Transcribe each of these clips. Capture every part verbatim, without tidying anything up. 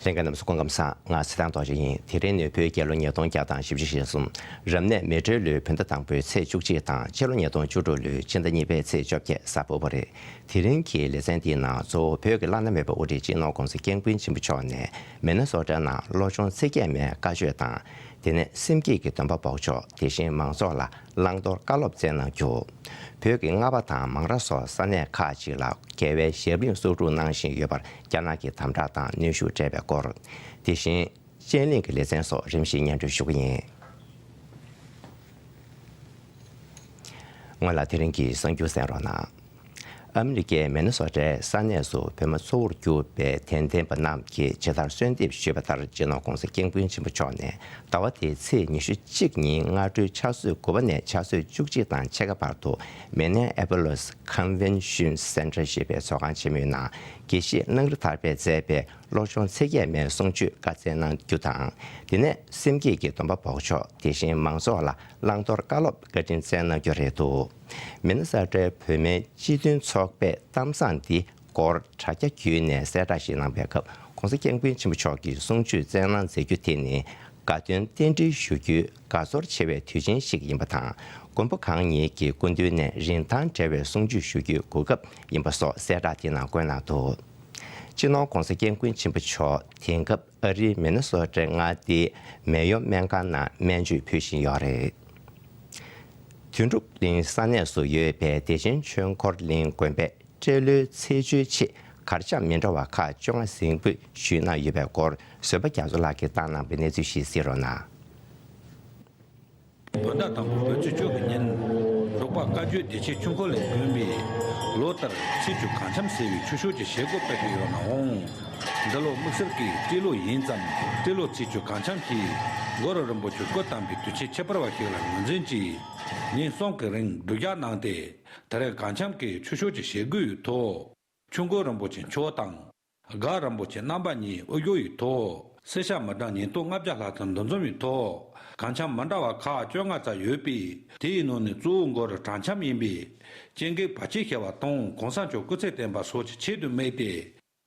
ལྷན་རྒྱས་རྣམས་སུ་སྐུ་ཁམས་བཟང་། ང་ཚེ་བརྟན་རྡོ་རྗེ་ཡིན། དེ་རིང་ནི་བོད་རྒྱལ་ལོ་ཉིས་སྟོང་བརྒྱ་དང་བཞི་བཅུ་ཞེ་གསུམ། རབ་གནས་མེ་སྤྲེལ་ལོའི་བོད་ཟླ་དང་པོའི་ཚེས་བཅུ་གཅིག་དང་། ཕྱི་ལོ་ཉིས་སྟོང་བཅུ་དྲུག་ལོའི་ཕྱི་ཟླ་གཉིས་པའི་ཚེས་བཅོ་བརྒྱད་གཟའ་ཕུར་བུ་རེད། དེ་རིང་གི་ལེ་ཚན་འདིའི་ནང་གཙོ་བོ་བོད་ཀྱི་བླ་ན་མེད་པའི་དབུ་ཁྲིད་སྤྱི་ནོར་༧གོང་ས་༧སྐྱབས་མགོན་ཆེན་པོ་མཆོག་ནས་མི་ནི་སོ་ཊའི་ནང་བློ་སྦྱོང་ཚིག་བརྒྱད་མའི་བཀའ་ཆོས་དང་། དེ་ནས་སེམས་བསྐྱེད་ཀྱི་སྡོམ་པ་འབོགས་ཆོག་དེ་བཞིན་མང་ཚོགས་ལ་བླང་དོར་བཀའ་སློབ་སྩལ་གནང་རྒྱུ། བོད་ཀྱི་རྔ་པ་དང་མང་ར་སོགས་ས་གནས་ཁག་ཅིག་ལ་རྒྱལ་བའི་ཞབས་རིམ་སྲོག་སྒྲུབ་གནང་བཞིན་ཡོད་པར་རྒྱ་ནག་གིས་དམ་དྲག་དང་གནོན་ཤུགས་སྤྲད་པའི་སྐོར། དེ་བཞིན་དཔྱད་གླེང་གི་ལེ་ཚན་སོགས་རིམ་བཞིན་སྙན་སྒྲོན་ཞུ་གི་ཡིན། སྔོན་ལ་དེ་རིང་གི་གསར་འགྱུར་གསན་རོགས་གནང་། ཨ་མི་རི་ཀའི་མི་ནི་སོ་ཊའི་ས་གནས་སུ་བོད་མི་གཙོ་བོར་གྱུར་པའི་དད་ལྡན་པ་རྣམས་ཀྱིས་ཇི་ལྟར་གསོལ་འདེབས་ཞུས་པ་ལྟར། སྤྱི་ནོར་༧གོང་ས་༧སྐྱབས་མགོན་ཆེན་པོ་མཆོག་ནས་ཟླ་བ་འདིའི་ཚེས་ཉི་ཤུ་གཅིག་ཉིན་སྔ་དྲོའི་ཕྱག་ཚོད་དགུ་པ་ནས་ཕྱག་ཚོད་བཅུ་གཅིག་དང་ཕྱེད་ཀ་བར་དུ། མི་ནེ་ཨ་པོ་ལོས་ཀོན་ཝེན་ཤིན་སེན་ཊར་ཞེས་པའི་ཚོགས་ཁང་ཆེན་མོའི་ནང་དགེ་བཤེས་གླང་རི་ཐར་པས་མཛད་པའི་བློ་སྦྱོང་ཚིག་བརྒྱད་མའི་གསུང་ཆོས་བཀའ་སྩལ་གནང་རྒྱུ་དང་། དེ་ནས་སེམས་བསྐྱེད་ཀྱི་སྡོམ་པ་འབོགས་ཆོག་དེ་བཞིན་མང་ཚོགས་ལ་བླང་དོར་བཀའ་སློབ་བཀའ་དྲིན་སྩལ་གནང་རྒྱུ་རེད་འདུག་མི་ནི་སོ་ཊའི་བོད་མིའི་སྤྱི་མཐུན་ཚོགས་པས་གཏམ་བཟང་འདི་སྐོར་དྲ་རྒྱ་བརྒྱུད་ནས་གསལ་བསྒྲགས་ཤིག་གནང་པའི་སྐབས། ༸གོང་ས་༸སྐྱབས་མགོན་ཆེན་པོ་མཆོག་གིས་གསུང་ཆོས་སྩལ་གནང་མཛད་རྒྱུ་དེ་ནི། དགའ་སྟོན་རྟེན་འབྲེལ་ཞུ་རྒྱུའི་དགའ་ཚོར་ཆེ་བའི་དུས་ཆེན་ཞིག་ཡིན་པ་དང་། མགོན་པོ་གང་ཉིད་ཀྱི་སྐུ་མདུན་ནས་རིན་ཐང་བྲལ་བའི་གསུང་ཆོས་ཞུ་རྒྱུའི་གོ་སྐབས་ཡིན་པ་སོགས་གསལ་བསྒྲགས་དེའི་ནང་བཀོད་གནང་འདུག་སྤྱི་ནོར་༸གོང་ས་༸སྐྱབས་མགོན་ཆེན་པོ་མཆོག་དེང་སྐབས་ཨ་རིའི་མི་ནི་སོ་ཊའི་མངའ་སྡེའི་མེ་ཡོ་སྨན་ཁང་ནང་སྨན་བཅོས་ཕུལ་བཞིན་ཡོད་རེད། དོན་གྲུབ་གླིང་ས་གནས་སུ་ཡོད་པའི་བདེ་ཆེན་ཆོས་འཁོར་གླིང་དགོན་པས་སྤྲེལ་ལོའི་ཚེས་བཅུའི་ཆེད་གར་འཆམ་མི་འདྲ་བ་ཁག་བཅོ་ལྔ་གཟིགས་འབུལ་ཞུས་གནང་ཡོད་པའི་སྐོར། བཟོད་པ་རྒྱ་མཚོ་ལགས་ཀྱིས་བཏང་གནང་པའི་གནས་ཚུལ་ཞིག་གཟིགས་རོགས་གནང་། བོད་ཟླ་དང་པོ་བོད་ཚེས་བཅུ་གི་ཉིན། འབྲུག་པ་བཀའ་བརྒྱུད་བདེ་ཆེན་ཆོས་འཁོར་གླིང་དགོན་པས་ལོ་ལྟར་ཚེས་བཅུ་གར་འཆམ་ཟེར་བའི་ཆོས་ཕྱོགས་ཀྱི་བྱེད་སྒོ་སྤེལ་གྱི་ཡོད་ནའང་། འདི་ལོ་དམིགས་བསལ་གྱིས་སྤྲེལ་ལོ་ཡིན་ཙང་། སྤྲེལ་ལོ་ཚེས་བཅུ་གར་འཆམ་གྱིས་གུ་རུ་རིན་པོ་ཆེ་སྐུ་བལྟམས་པའི་དུས་ཆེན་ཁྱད་པར་བ་ཞིག་ལ་ངོས་འཛིན་གྱིས། ཉིན་གསུམ་གྱི་རིང་སྒྲུབ་ཡག་གནང་སྟེ། དེ་རིང་གར་འཆམ་གྱི་ཆོས་ཕྱོགས་ཀྱི་བྱེད་སྒོ་ཡི་ཐོག་ཆོས་མགོན་རིན་པོ་ཆེ་མཆོག་དང་། སྒར་རིན་པོ་ཆེ་རྣམ་པ་གཉིས་དབུ་བཞུགས་ཡི་ཐོག་སེར་སྐྱ་མི་གྲངས་ཉིས་སྟོང་ལྔ་བརྒྱ་ལྷག་ཙམ་འདུ་འཛོམས་ཡི་ཐོག་གར་འཆམ་མི་འདྲ་བ་ཁག་བཅོ་ལྔ་ཙམ་ཡོད་པས། དེའི་ནང་ནས་གཙོ་བོ་གུ་རུ་གར་འཆམ་ཡིན་པས། སྤྱན་རྒྱས་བར་ཆད་ཞི་བ་དང་གོང་ས་མཆོག་སྐུ་ཚེ་བརྟན་པ་སོགས་ཀྱི་ཆེད་དུ་དམིགས་ཏེ།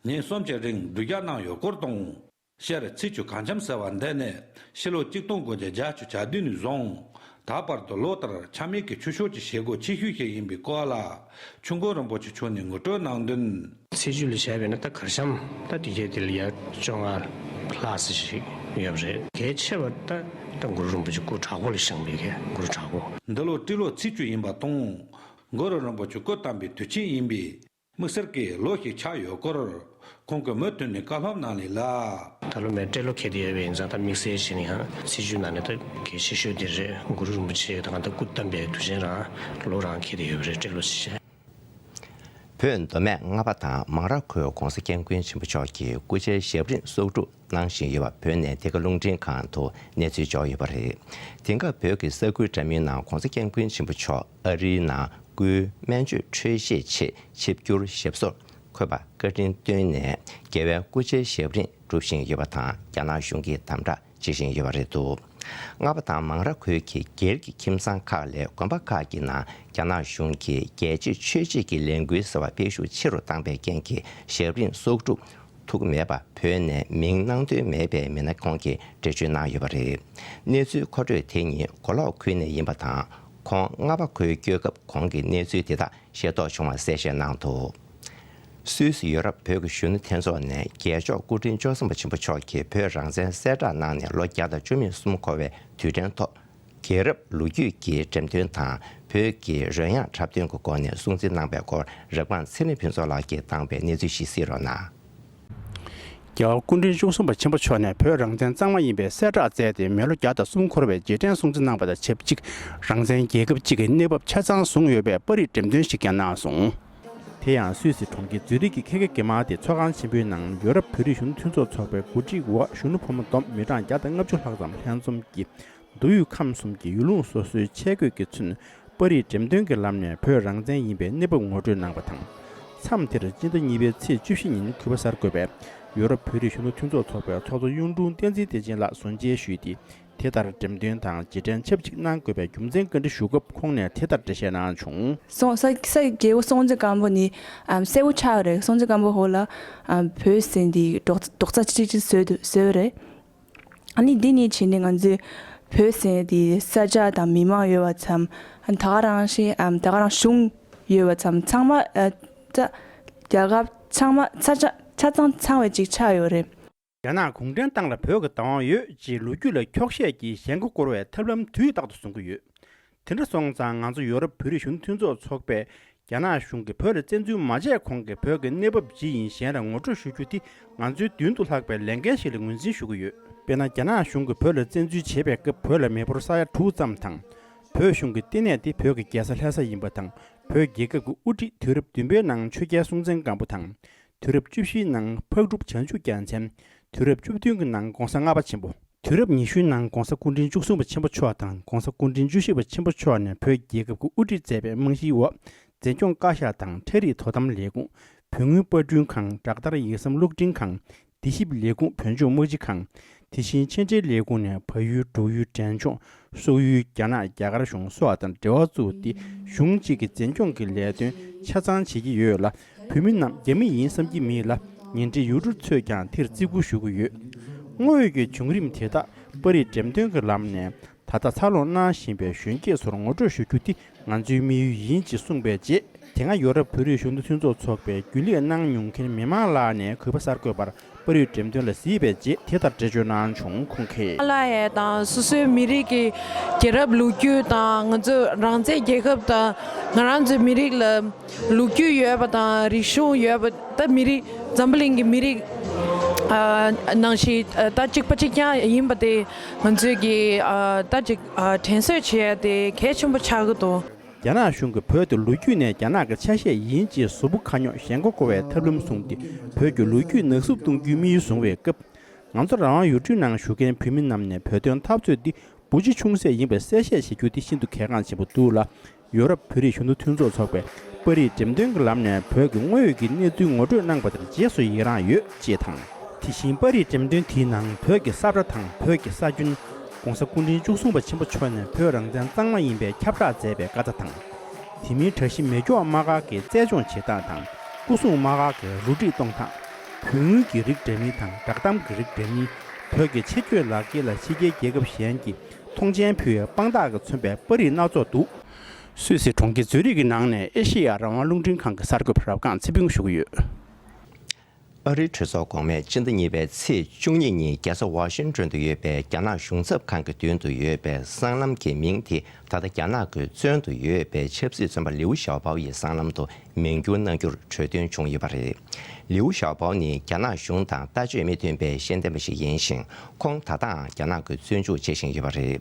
ཉིན་གསུམ་གྱི་རིང་སྒྲུབ་ཡག་གནང་ཡོད་སྐོར་དང་། སྤྱིར་ཚེས་བཅུ་གར་འཆམ་ཟེར་བ་འདི་ནི་ཕྱི་ལོ་གཅིག་སྟོང་དགུ་བརྒྱ་བརྒྱད་ཅུ་གྱ་བདུན་ནས་བཟུང་ད་བར་དུ་ལོ་ལྟར་འཆམ་ཡིག་གི་ཆོས་ཕྱོགས་ཀྱི་བྱེད་སྒོ་ཆེ་ཤོས་ཤིག་ཡིན་པའི་སྐོར་ལ། ཆོས་མགོན་རིན་པོ་ཆེ་མཆོག་ནས་ངོ་སྤྲོད་གནང་དོན། ཚེས་བཅུ་ལ་བྱས་པས་ན་ད་གར་འཆམ་ད་དེ་གའི་དེ་ལ་ཡ་བཅོ་ལྔ་ལྷག་ཙམ་ཞིག་ཡོད་པ་རེད། གལ་ཆེ་བ་ད་ད་གུ་རུ་རིན་པོ་ཆེ་སྐུ་དྲག་པོ་ལ་བཞེངས་པའི་གི་གུ་རུ་དྲག་པོ། འདི་ལོ་སྤྲེལ་ལོ་ཚེས་བཅུ་ཡིན་པ་དང་། གུ་རུ་རིན་པོ་ཆེ་སྐུ་བལྟམས་པའི་དུས་ཆེན་ཡིན་པས། དམིགས་བསལ་གྱི་ལོ་ཞིག་ཆགས་ཡོད་སྐོར། ཁོང་གིས་མུ་མཐུད་ནས་བཀའ་སློབ་གནང་ལེ་ལ། ད་ལོ་མེ་སྤྲེལ་ལོ་འཁེལ་བསྡད་ཡོད་པ་ཡིན་ཙང་ད་དམིགས་བསལ་བྱས་ནས་ཡང་ཚེས་བཅུ་ནང་ནས་ད་གལ་ཆེ་ཤོས་དེ་རེད། གུ་རུ་རིན་པོ་ཆེ་དང་ད་སྐུ་བལྟམས་པའི་དུས་ཆེན་རང་ལོ་རང་འཁེལ་བསྡད་ཡོད་པ་རེད། སྤྲེལ་ལོ་ཞེས་བྱས། བོད་མདོ་སྨད་རྔ་པ་དང་མང་ར་ཁུལ་༸གོང་ས་༸སྐྱབས་མགོན་ཆེན་པོ་མཆོག་གི་སྐུ་ཕྱྭའི་ཞབས་རིམ་སྲོག་སྒྲུབ་གནང་བཞིན་ཡོད་པ་བོད་ནས་འདི་ག་རླུང་འཕྲིན་ཁང་དུ་གནས་ཚུལ་འབྱོར་ཡོད་པ་རེད། དེང་སྐབས་བོད་ཀྱི་ས་ཁུལ་འདྲ་མིན་ནང་༸གོང་ས་༸སྐྱབས་མགོན་ཆེན་པོ་མཆོག་ཨ་རིའི་ནང་སྐུའི་སྨན་བཅོས་འཕྲོད་བཞེས་ཆེད་ཆིབས་བསྒྱུར་ཞབས་སོར་འཁོད་པར་བཀའ་དྲིན་བསྟོད་ནས་རྒྱལ་བའི་སྐུ་ཕྱྭའི་ཞབས་རིམ་སྒྲུབ་བཞིན་ཡོད་པ་དང་། རྒྱ་ནག་གཞུང་གིས་དམ་དྲག་བྱེད་བཞིན་ཡོད་པ་རེད་འདུག་རྔ་པ་དང་མང་ར་ཁུལ་གྱི་སྒེར་གྱི་ཁྱིམ་ཚང་ཁག་ལས་དགོན་པ་ཁག་གི་ནང་རྒྱ་ནག་གཞུང་གིས་རྒྱལ་གཅེས་ཆོས་གཅེས་ཀྱི་ལས་འགུལ་ཟེར་བ་སྤེལ་ཤུགས་ཆེ་རུ་བཏང་པའི་རྐྱེན་གྱིས་ཞབས་རིམ་སྲོག་སྒྲུབ་ཐུབ་མེད་པ་བོད་ནས་མིང་གནང་འདོད་མེད་པའི་མི་སྣ་ཁོང་གིས་འགྲེལ་བརྗོད་གནང་ཡོད་པ་རེད། གནས་ཚུལ་མཁོ་སྤྲོད་དེ་ཉིན་མགོ་ལོག་ཁུལ་ནས་ཡིན་པ་དང་། ཁོང་རྔ་པ་ཁུལ་བསྐྱོད་སྐབས་གོང་གི་གནས་ཚུལ་དེ་དག་ཤེས་རྟོགས་བྱུང་བ་གསལ་བཤད་གནང་འདུག་སུད་སི་ཡོ་རོབ་བོད་ཀྱི་གཞོན་ནུ་མཐུན་ཚོགས་ནས་རྒྱལ་མཆོག་སྐུ་ཕྲེང་བཅུ་གསུམ་པ་ཆེན་པོ་མཆོག་གིས་བོད་རང་བཙན་གསལ་བསྒྲགས་གནང་ནས་ལོ་བརྒྱ་དང་བཅུ་མེད་གསུམ་འཁོར་བའི་དུས་དྲན་ཐོག་རྒྱལ་རབས་ལོ་རྒྱུས་ཀྱི་འགྲེམས་སྟོན་དང་བོད་ཀྱི་རོལ་དབྱངས་འཁྲབ་སྟོན་གྱི་སྒོ་ནས་སྲུང་བརྩི་གནང་པའི་སྐོར་རབ་སྒང་ཚེ་རིང་ཕུན་ཚོགས་ལགས་ཀྱིས་བཏང་པའི་གནས་ཚུལ་ཞིག་གཟིགས་རོགས་གནང་། རྒྱལ་བ་སྐུ་ཕྲེང་བཅུ་གསུམ་པ་ཆེན་པོ་མཆོག་ནས་བོད་རང་བཙན་གཙང་མ་ཡིན་པའི་གསལ་བསྒྲགས་མཛད་དེ་མི་ལོ་བརྒྱ་དང་གསུམ་འཁོར་བའི་རྗེས་དྲན་སྲུང་བརྩི་གནང་པ་དང་ཆབས་ཅིག་རང་བཙན་རྒྱལ་ཁབ་ཅིག་གི་གནས་བབ་ཆ་ཚང་བཟུང་ཡོད་པའི་པར་རིས་འགྲེམས་སྟོན་ཞིག་ཀྱང་གནང་སོང་། དེ་ཡང་སུད་སི་གྲོང་ཁྱེར་ཛུ་རིག་གི་ཁེ་ཁེ་གེ་མ་དེ་ཚོགས་ཁང་ཆེན་པོའི་ནང་ཡོ་རོབ་བོད་རིགས་གཞོན་ནུ་མཐུན་ཚོགས་ཚོགས་པའི་གོ་སྒྲིག་འོག་གཞོན་ནུ་ཕོ་མོ་བསྡོམས་མི་གྲངས་བརྒྱ་དང་ལྔ་བཅུ་ལྷག་ཙམ་ལྷན་འཛོམས་ཀྱིས། མདོ་དབུས་ཁམས་གསུམ་གྱི་ཡུལ་ལུང་སོ་སོའི་ཆས་གོས་ཀྱིས་མཚོན་པར་རིས་འགྲེམས་སྟོན་གྱི་ལམ་ནས་བོད་རང་བཙན་ཡིན་པའི་གནས་བབ་ངོ་སྤྲོད་གནང་བ་དང་། མཚམས་དེར་སྤྱི་ཟླ་གཉིས་པའི་ཚེས་བཅུ་བཞི་ཉིན་གུས་པ་གསར་འགོད་པས་ ཡོ་རོབ་བོད་རིགས་གཞོན་ནུ་མཐུན་ཚོགས་ཚོགས་པའི་ཚོགས་གཙོ་གཡུང་དྲུང་བསྟན་འཛིན་བདེ་ཆེན་ལགས་གསུང་བཤད་ཞུས་ཏེ། དེ་ལྟར་འགྲེམས་སྟོན་དང་རྗེས་དྲན་ཆབས་ཅིག་གནང་དགོས་པའི་རྒྱུ་མཚན་བཀའ་འདྲི་ཞུ་སྐབས་ཁོང་ནས་དེ་ལྟར་འགྲེལ་བཤད་གནང་བྱུང་། སོང་ས་ས་རྒྱལ་པོ་སྲོང་བཙན་སྒམ་པོ་ནི་ཨམ་གསལ་པོ་ཆགས་རེད། སྲོང་བཙན་སྒམ་པོ་འོག་ལ་ཨམ་བོད་ཟེར་འདི་རྡོག་རྡོག་རྩ་གཅིག་གཅིག་བཟོས་འདུག་བཟོས་རེད། ཨ་ནི་འདི་ནས་བྱས་ནས་ང་ཚོས་བོད་ཟེར་འདི་ས་ཆ་དང་མི་མང་ཡོད་པ་ཙམ། ཨ་ནི་ད་ག་རང་བཞིན་ཨམ་ད་ག་རང་གཞུང་ཡོད་པ་ཙམ། ཚང་མ་ཨ་ད་རྒྱལ་ཁབ་ཚང་མ་ས་ཆ་ཆ་ཚང་ཚང་བའི་ཅིག་ཆགས་ཡོད་རེད། རྒྱ་ནག་གུང་ཁྲན་ཏང་ལ་བོད་ཀྱི་བདག་དབང་ཡོད་ཅེས་ལོ་རྒྱུས་ལ་འཁྱོག་བཤད་ཀྱིས་ཞེན་ཁ་བསྐོར་བའི་ཐབས་ལམ་དུས་རྟག་ཏུ་བཟུང་གི་ཡོད། དེ་འདྲ་སོང་ཙང་ང་ཚོ་ཡོ་རོབ་བོད་རིགས་གཞོན་ནུ་མཐུན་ཚོགས་ཚོགས་པས་རྒྱ་ནག་གཞུང་གིས་བོད་ལ་བཙན་འཛུལ་མ་བྱས་གོང་གི་བོད་ཀྱི་གནས་བབ་ཇི་ཡིན་གཞན་ལ་ངོ་སྤྲོད་ཞུ་རྒྱུ་དེ་ང་ཚོའི་མདུན་དུ་ལྷགས་པའི་ལས་འགན་ཞིག་ལ་ངོས་འཛིན་ཞུ་གི་ཡོད། དཔེར་ན། རྒྱ་ནག་གཞུང་གིས་བོད་ལ་བཙན་འཛུལ་བྱེད་པའི་སྐབས་བོད་ལ་མི་འབོར་ས་ཡ་དྲུག་ཙམ་དང་། བོད་གཞུང་གི་ལྟེ་གནས་དེ་བོད་ཀྱི་རྒྱལ་ས་ལྷ་ས་ཡིན་པ་དང་། བོད་རྒྱལ་ཁབ་ཀྱི་དབུ་ཁྲིད་དུས་རབས་བདུན་པའི་ནང་ཆོས་རྒྱལ་སྲོང་བཙན་སྒམ་པོ་དང་། དུས་རབས་བཅུ་བཞིའི་ནང་འཕགས་གྲུབ་བྱང་ཆུབ་རྒྱལ་མཚན། དུས་རབས་བཅུ་བདུན་གྱི་ནང་༧གོང་ས་ལྔ་པ་ཆེན་པོ། དུས་རབས་ཉི་ཤུའི་ནང་༧གོང་ས་སྐུ་ཕྲེང་བཅུ་གསུམ་པ་ཆེན་པོ་མཆོག་དང་༧གོང་ས་སྐུ་ཕྲེང་བཅུ་བཞི་པ་ཆེན་པོ་མཆོག་ནས་བོད་རྒྱལ་ཁབ་ཀྱི་དབུ་ཁྲིད་མཛད་པའི་རྨང་གཞིའི་འོག་འཛིན་སྐྱོང་བཀའ་ཤག་དང་ཁྲལ་རིག་དོ་དམ་ལས་ཁུངས། བོད་དངུལ་པར་སྐྲུན་ཁང་། དྲག་བསྟར་ཡིག་ཟམ་གློག་འཕྲིན་ཁང་། འདི་ཞིབ་ལས་ཁུངས། བོད་ལྗོངས་དམག་སྤྱི་ཁང་། དེ་བཞིན་ཕྱི་འབྲེལ་ལས་ཁུངས་ནས་བལ་ཡུལ། འབྲུག་ཡུལ། འབྲས་ལྗོངས། སོག་ཡུལ། རྒྱ་ནག། རྒྱ་གར་གཞུང་སོགས་དང་འབྲེལ་བ་བཙུགས་ཏེ། གཞུང་གཅིག་གི་འཛིན་སྐྱོང་གི་ལས་དོན་ཆ་ཚང་བྱེད་ཀྱི་ཡོད་ལ། བོད་མི་རྣམས་རྒྱ་མི་ཡིན་བསམ་གྱི་མེད་ལ། ཉེ་འབྲེལ་ཡུལ་གྲུ་ཚོས་ཀྱང་དེར་བརྩི་བཀུར་ཞུ་གི་ཡོད། དངོས་ཡོད་ཀྱི་བྱུང་རིམ་དེ་དག་པར་རིས་འགྲེམས་སྟོན་གྱི་ལམ་ནས་ད་ལྟ་འཚར་ལོངས་གནང་བཞིན་པའི་གཞོན་སྐྱེས་ཚོར་ངོ་སྤྲོད་ཞུ་རྒྱུ་དེ་ང་ཚོའི་དམིགས་ཡུལ་ཡིན་ཅེས་གསུངས་པའི་རྗེས། དེ་སྔ་ཡོ་རོབ་བོད་རིགས་གཞོན་ནུ་མཐུན་ཚོགས་ཚོགས་པའི་རྒྱུན་ལས་གནང་མྱོང་མཁན་མི་མང་ལགས་ནས་གུས་པ་གསར་འགོད་པར་པར་རིས་འགྲེམས་སྟོན་ལ་གཟིགས་པའི་རྗེས་དེ་ལྟར་འགྲེལ་བརྗོད་གནང་བྱུང་། ཁོང་གིས། ལ་ཡ་དང་སོ་སོའི་མི་རིགས་ཀྱི་རྒྱལ་རབས་ལོ་རྒྱུས་དང་། ང་ཚོ་རང་བཙན་རྒྱལ་ཁབ་དང་། ང་རང་ཚོའི་མི་རིགས་ལ་ལོ་རྒྱུས་ཡོད་པ་དང་། རིག་གཞུང་ཡོད་པ། ད་མི་རིགས་འཛམ་བུ་གླིང་གི་མི་རིགས་ཨ་ནང་བཞིན་ཨ་ད་གཅིག་པ་གཅིག་རྐྱང་ཡིན་པ་དེ་ང་ཚོས་ཀྱི་ཨ་ད་ཅིག་ཨ་དྲན་གསོ་བྱེད་ཡ་དེ་གལ་ཆེན་པོ་ཆགས་ཀྱི་འདུག་རྒྱ་ནག་གཞུང་གིས་བོད་དེ་ལོ་རྒྱུས་ནས་རྒྱ་ནག་གི་ཆ་ཤས་ཡིན་ཅེས་གཟུ་བོ་ཁ་རྙོག་ཞེན་ཁོག་བསྐོར་བའི་ཐབས་ལམ་བཟུང་སྟེ། བོད་ཀྱི་ལོ་རྒྱུས་ནག་བསུབ་གཏོང་རྒྱུའི་དམིགས་ཡུལ་བཟུང་བའི་སྐབས། ང་ཚོ་རང་དབང་ཡུལ་གྲུའི་ནང་བཞུགས་མཁན་བོད་མི་རྣམས་ནས་བོད་དོན་འཐབ་རྩོད་འདི་བུ་གཅིག་ཆུང་ཟད་ཡིན་པ་གསལ་བཤད་བྱེད་རྒྱུ་དེ་ཤིན་ཏུ་གལ་འགངས་ཆེན་པོ་འདུག་ལ། ཡོ་རོབ་བོད་རིགས་གཞོན་ནུ་མཐུན་ཚོགས་ཚོགས་པས་པར་རིས་འགྲེམས་སྟོན་གྱི་ལམ་ནས་བོད་ཀྱི་དངོས་ཡོད་ཀྱི་གནས་ཚུལ་ངོ་སྤྲོད་གནང་པ་དེར་རྗེས་སུ་ཡི་རངས་ཡོད་ཅེས་དང་། དེ་བཞིན་པར་རིས་འགྲེམས་སྟོན་དེའི་ནང་བོད་ཀྱི་ས་ཁྲ་དང་། བོད་ཀྱི་ས་ཁྱོན། ྋགོང་ས་སྐུ་ཕྲེང་བཅུ་གསུམ་པ་ཆེན་པོ་མཆོག་ནས་བོད་རང་བཙན་གཙང་མ་ཡིན་པའི་ཁྱབ་བསྒྲགས་མཛད་པའི་བཀའ་རྩ་དང་། དེ་མིན་གྲྭ་བཞི་མེ་སྒྱོགས་དམག་སྒར་གྱི་རྩལ་སྦྱོང་བྱེད་སྟངས་དང་། སྐུ་སྲུང་དམག་སྒར་གྱི་རུ་སྒྲིག་གཏོང་སྟངས། བོད་དངུལ་གྱི་རིགས་འདྲ་མིན་དང་བསྒྲགས་གཏམ་གྱི་རིགས་འདྲ་མིན། བོད་ཀྱི་ཆེད་སྐྱོད་ལག་འཁྱེར་ལ་ཕྱི་རྒྱལ་རྒྱལ་ཁབ་གཞན་གྱིས་མཐོང་མཆན་ཕུལ་བའི་དཔང་རྟགས་ཀྱིས་མཚོན་པའི་པར་རིས་སྣ་ཚོགས་འདུག་སུད་སི་གྲོང་ཁྱེར་ཛུ་རིག་གི་ནང་ནས་ཨེ་ཤེ་ཡ་རང་དབང་རླུང་འཕྲིན་ཁང་གི་གསར་འགོད་པ་རབ་སྒང་ཚེ་ཕུན་ཞུ་གི་ཡོད། ཨ་རིའི་གྲོས་ཚོགས་གོང་མས་སྤྱི་ཟླ་གཉིས་པའི་ཚེས་བཅུ་གཉིས་ཉིན་རྒྱལ་ས་ཝ་ཤིང་ཏོན་དུ་ཡོད་པའི་རྒྱ་ནག་གཞུང་ཚབ་ཁང་གི་མདུན་དུ་ཡོད་པའི་སྲང་ལམ་གྱི་མིང་དེ་ད་ལྟ་རྒྱ་ནག་གི་བཙོན་དུ་ཡོད་པའི་ཆབ་སྲིད་བཙོན་པ་ལིའུ་ཞའོ་པའོ་ཡི་སྲང་ལམ་དུ་མིང་བསྒྱུར་གནང་རྒྱུར་གྲོས་མཐུན་བྱུང་ཡོད་པ་རེད། ལིའུ་ཞའོ་པའོ་ནི་རྒྱ་ནག་གཞུང་དང་ལྟ་སྤྱོད་མི་མཐུན་པའི་ཤེས་ལྡན་པ་ཞིག་ཡིན་ཞིང་། ཁོང་ད་ལྟའང་རྒྱ་ནག་གི་བཙོན་འཇུག་བྱེད་བཞིན་ཡོད་པ་རེད།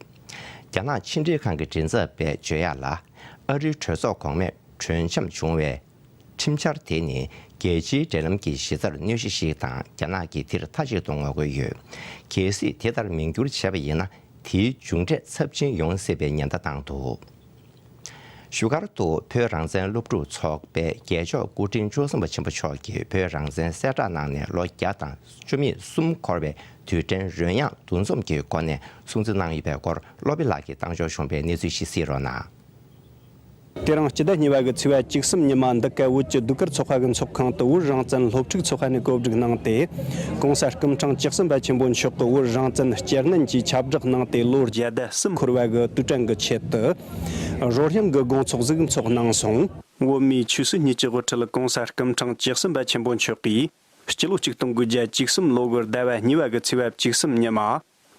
རྒྱ་ནག་ཕྱི་འབྲེལ་ཁང་གི་མགྲིན་ཚབ་པས་བརྗོད་ཡག་ལ། ཨ་རིའི་གྲོས་ཚོགས་གོང་མས་གྲོས་འཆམ་བྱུང་བའི་ཁྲིམས་འཆར་དེ་ནི་རྒྱལ་སྤྱིའི་འབྲེལ་ལམ་གྱི་གཞི་རྩར་གནོད་གཞི་ཞིག་དང་། རྒྱ་ནག་གིས་དེར་མཐའ་གཅིག་ཏུ་ངོ་རྒོལ་ཡོད། གལ་སྲིད་དེ་ལྟར་མིང་བསྒྱུར་བྱས་པ་ཡིན་ན། དེའི་མཇུག་འབྲས་ཚབས་ཆེན་ཡོང་སྲིད་པའི་ཉེན་བརྡ་བཏང་འདུག་བཞུགས་སྒར་དུ་བོད་རང་བཙན་སློབ་ཕྲུག་ཚོགས་པའི་རྒྱལ་མཆོག་སྐུ་ཕྲེང་བཅུ་གསུམ་པ་ཆེན་པོ་མཆོག་གིས་བོད་རང་བཙན་གསལ་བསྒྲགས་གནང་ནས་ལོ་བརྒྱ་དང་བཅུ་མེད་གསུམ་འཁོར་བའི་དུས་དྲན་རོལ་དབྱངས་འདུ་འཛོམས་ཀྱི་སྒོ་ནས་སྲུང་བརྩི་གནང་ཡོད་པའི་སྐོར་བློ་བྷེ་ལགས་ཀྱིས་བཏང་འབྱོར་བྱུང་བའི་གནས་ཚུལ་ཞིག་གཟིགས་རོགས་གནང་། དེ་རིང་སྤྱི་ཟླ་གཉིས་པ་གི་ཚེས་པ་བཅུ་གསུམ་ཉི་མ་འདི་ག་བོད་ཀྱི་ཟློས་གར་ཚོགས་པ་གི་ཚོགས་ཁང་དུ་བོད་རང་བཙན་སློབ་ཕྲུག་ཚོགས་པ་ནས་གོ་སྒྲིག་གནང་སྟེ། ྋགོང་ས་སྐུ་ཕྲེང་བཅུ་གསུམ་པ་ཆེན་པོ་མཆོག་གིས་བོད་རང་བཙན་སྤྱི་སྙན་གྱི་ཁྱབ་བསྒྲགས་གནང་སྟེ་ལོ་བརྒྱ་དང་གསུམ་འཁོར་བ་གི་དུས་དྲན་གྱི་ཆེད་དུ། རོལ་དབྱངས་ཀྱི་དགོང་ཚོགས་ཤིག་འཚོགས་གནང་སོང་། བོད་མིའི་ཆོས་སྲིད་གཉིས་ཀྱི་དབུ་ཁྲིད་ྋགོང་ས་སྐུ་ཕྲེང་བཅུ་གསུམ་པ་ཆེན་པོ་མཆོག་གིས། སྤྱི་ལོ་ཆིག་སྟོང་དགུ་བརྒྱ་བཅུ་གསུམ་ལོ་གི་ཟླ་བ་གཉིས་པ་གི་ཚེས་པ་བཅུ་གསུམ་ཉི་མ།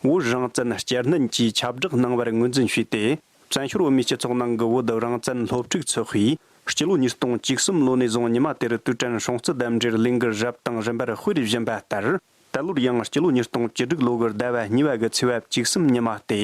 བོད་རང་བཙན་སྤྱི་སྙན་གྱི་ཁྱབ་བསྒྲགས་གནང་བར་ངོས་འཛིན་ཞུས་ཏེ། བཙན་བྱོལ་བོད་མིའི་སྤྱི་ཚོགས་ནང་གི་བོད་རང་བཙན་སློབ་ཕྲུག་ཚོགས་པས། སྤྱི་ལོ་ཉིས་སྟོང་བཅུ་གསུམ་ལོ་ནས་བཟུང་ཉི་མ་དེར་དུས་དྲན་སྲུང་བརྩི་དང་འབྲེལ་ལས་འགུལ་རབ་དང་རིམ་པར་སྤེལ་བཞིན་པ་ལྟར། ད་ལོར་ཡང་སྤྱི་ལོ་ཉིས་སྟོང་བཅུ་དྲུག་ལོ་གི་ཟླ་བ་གཉིས་པ་གི་ཚེས་པ་བཅུ་གསུམ་ཉི་མ་སྟེ།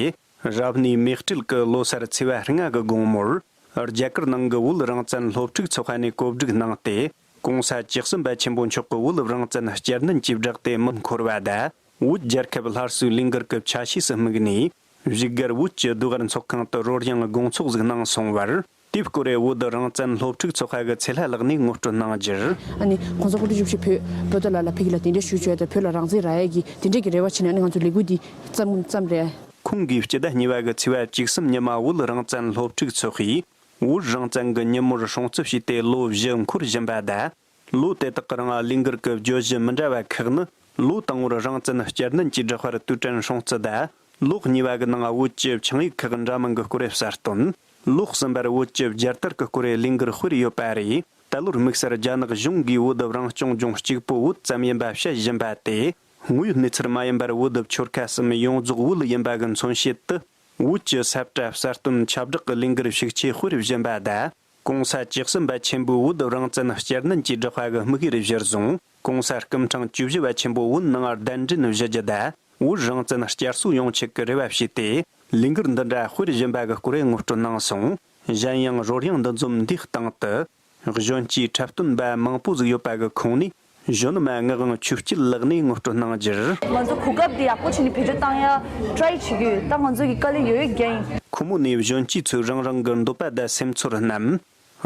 རབ་གནས་མེ་སྤྲེལ་གྱི་ལོ་སར་ཚེས་པ་ལྔ་གི་དགོང་མོར། རྒྱ་གར་ནང་གི་བོད་རང་བཙན་སློབ་ཕྲུག་ཚོགས་པ་ནས་གོ་སྒྲིག་གནང་སྟེ། ྋགོང་ས་བཅུ་གསུམ་པ་ཆེན་པོ་མཆོག་གི་བོད་རང་བཙན་སྤྱི་སྙན་གྱི་བསྒྲགས་ཏེ་མི་འཁོར་བ་དང་། བོད་རྒྱལ་ཁབ་སླར་གསོའི་ལས་འགུལ་གྱི་ཆ་ཤས་སུ་དམིགས་ནས། བཞུགས་སྒར་བོད་ཀྱི་ཟློས་གར་ཚོགས་ཁང་དུ་རོལ་དབྱངས་དགོང་ཚོགས་ཤིག་གནང་སོང་བར། དེའི་སྐོར་བོད་རང་བཙན་སློབ་ཕྲུག་ཚོགས་ཁག་གི་ཚེ་ལྷ་ལགས་ནས་ངོ་སྤྲོད་གནང་རྒྱུར། ཨ་ནི་གོང་ས་སྐུ་ཕྲེང་བཅུ་བཞི་བོད་བོད་དོན་ལ་ལ་ཕ་གི་ལ་དེ་འདྲ་ཞུ་བྱོས་དང་བོད་ལ་རང་བཙན་རག་ཡས་ཀྱི་དེ་འདྲས་ཀྱི་རེ་བ་བྱས་ནས་ཨ་ནི་ང་ཚོ་ལས་འགུལ་འདི་བརྩམས་བརྩམས་རེད། ཁོང་གིས་སྤྱི་ཟླ་གཉིས་པ་གི་ཚེས་པ་བཅུ་གསུམ་ཉི་མ་བོད་རང་བཙན་སློབ་ཕྲུག་ཚོགས་པས་བོད་རང་བཙན་གྱི་ཉིན་མོར་སྲུང་བརྩི་བྱས་ཏེ་ལོ་བཞི་འཁོར་བཞིན་པ་དང་། ལོ་དེ་དག་གི་རིང་ལས་འགུལ་གྱི་བརྗོད་གཞི་མི་འདྲ་བ་ཁག་ནི། ལོ་དང་པོར་རང་བཙན་བསྐྱར་ལྡན་གྱི་བསྒྲགས་པར་དུས་དྲན་སྲུང་བརྩི་དང་། ལོ་གཉིས་པ་གི་ནང་བོད་ཀྱི་ཆིངས་ཡིག་ཁག་འདྲ་མིན་གྱི་སྐོར་གསལ་སྟོན། ལོ་གསུམ་པར་བོད་ཀྱི་རྒྱལ་དར་གྱི་སྐོར་ལས་འགུལ་སྤེལ་ཡོད་པ་རེད། ད་ལོར་དམིགས་བསལ་རྒྱ་ནག་གཞུང་གིས་བོད་རང་སྐྱོང་ལྗོངས་གཅིག་པོ་བོད་ཙམ་ཡིན་པ་བཤད་བཞིན་པ་དེ། དངོས་ཡོད་གནས་ཚུལ་མ་ཡིན་པར་བོད་ཆོལ་ཁ་གསུམ་ཡོངས་རྫོགས་བོད་ཡིན་པ་གི་མཚོན་བྱེད་དུ། བོད་ཀྱི་ས་བཀྲ་གསལ་སྟོན་ཁྱབ་བསྒྲགས་ཀྱི་ལས་འགུལ་ཤུགས་ཆེ་སྤེལ་བཞིན་པ་དང་། གོང་ས་བཅུ་གསུམ་པ་ཆེན་པོའི་བོད་རང་བཙན་བསྐྱར་ལྡན་གྱི་བསྒྲགས་པ་གི་དམིགས་ཡུལ་གཞིར་བཟུང་། གོང་ས་སྐུ་ཕྲེང་བཅུ་བཞི་པ་ཆེན་པོ་བོད་ནང་གདན་འདྲེན་ཞུ་རྒྱུ་དང་། བོད་རང་བཙན་བསྐྱར་གསོ་ཡོང་ཆེད་ཀྱི་རེ་བ་བྱས་ཏེ། ལས་འགུལ་འདི་འདྲ་སྤེལ་བཞིན་པ་གི་སྐོར་ངོ་སྤྲོད་གནང་སོང་། གཞན་ཡང་རོལ་དབྱངས་འདུ་འཛོམས་འདིའི་སྟེང་དུ། གཞོན་སྐྱེས་འཁྲབ་སྟོན་པ་མང་པོ་ཟིག་ཡོད་པ་གི་ཁོངས་ནས། གཞོན་ནུ་མ་ངག་དབང་ཆོས་སྐྱིད་ལགས་ནས་ངོ་སྤྲོད་གནང་རྒྱུར། ང་ཚོ་གོ་སྐབས་འདི་ཡག་པོ་བྱས་ནས་བེད་སྤྱོད་བཏང་ཡ་ཊ་རའི་བྱེད་ཀྱི་ཡོད། ད་ང་ཚོ་གི་དཀའ་ལས་ཡོད་ཡོད་རྒྱག་ཡིན། ཁོ་མོ་ནས་གཞོན་སྐྱེས་ཚོས་རང་རང་གི་འདོད་པ་དང་སེམས་ཚོར་རྣམས།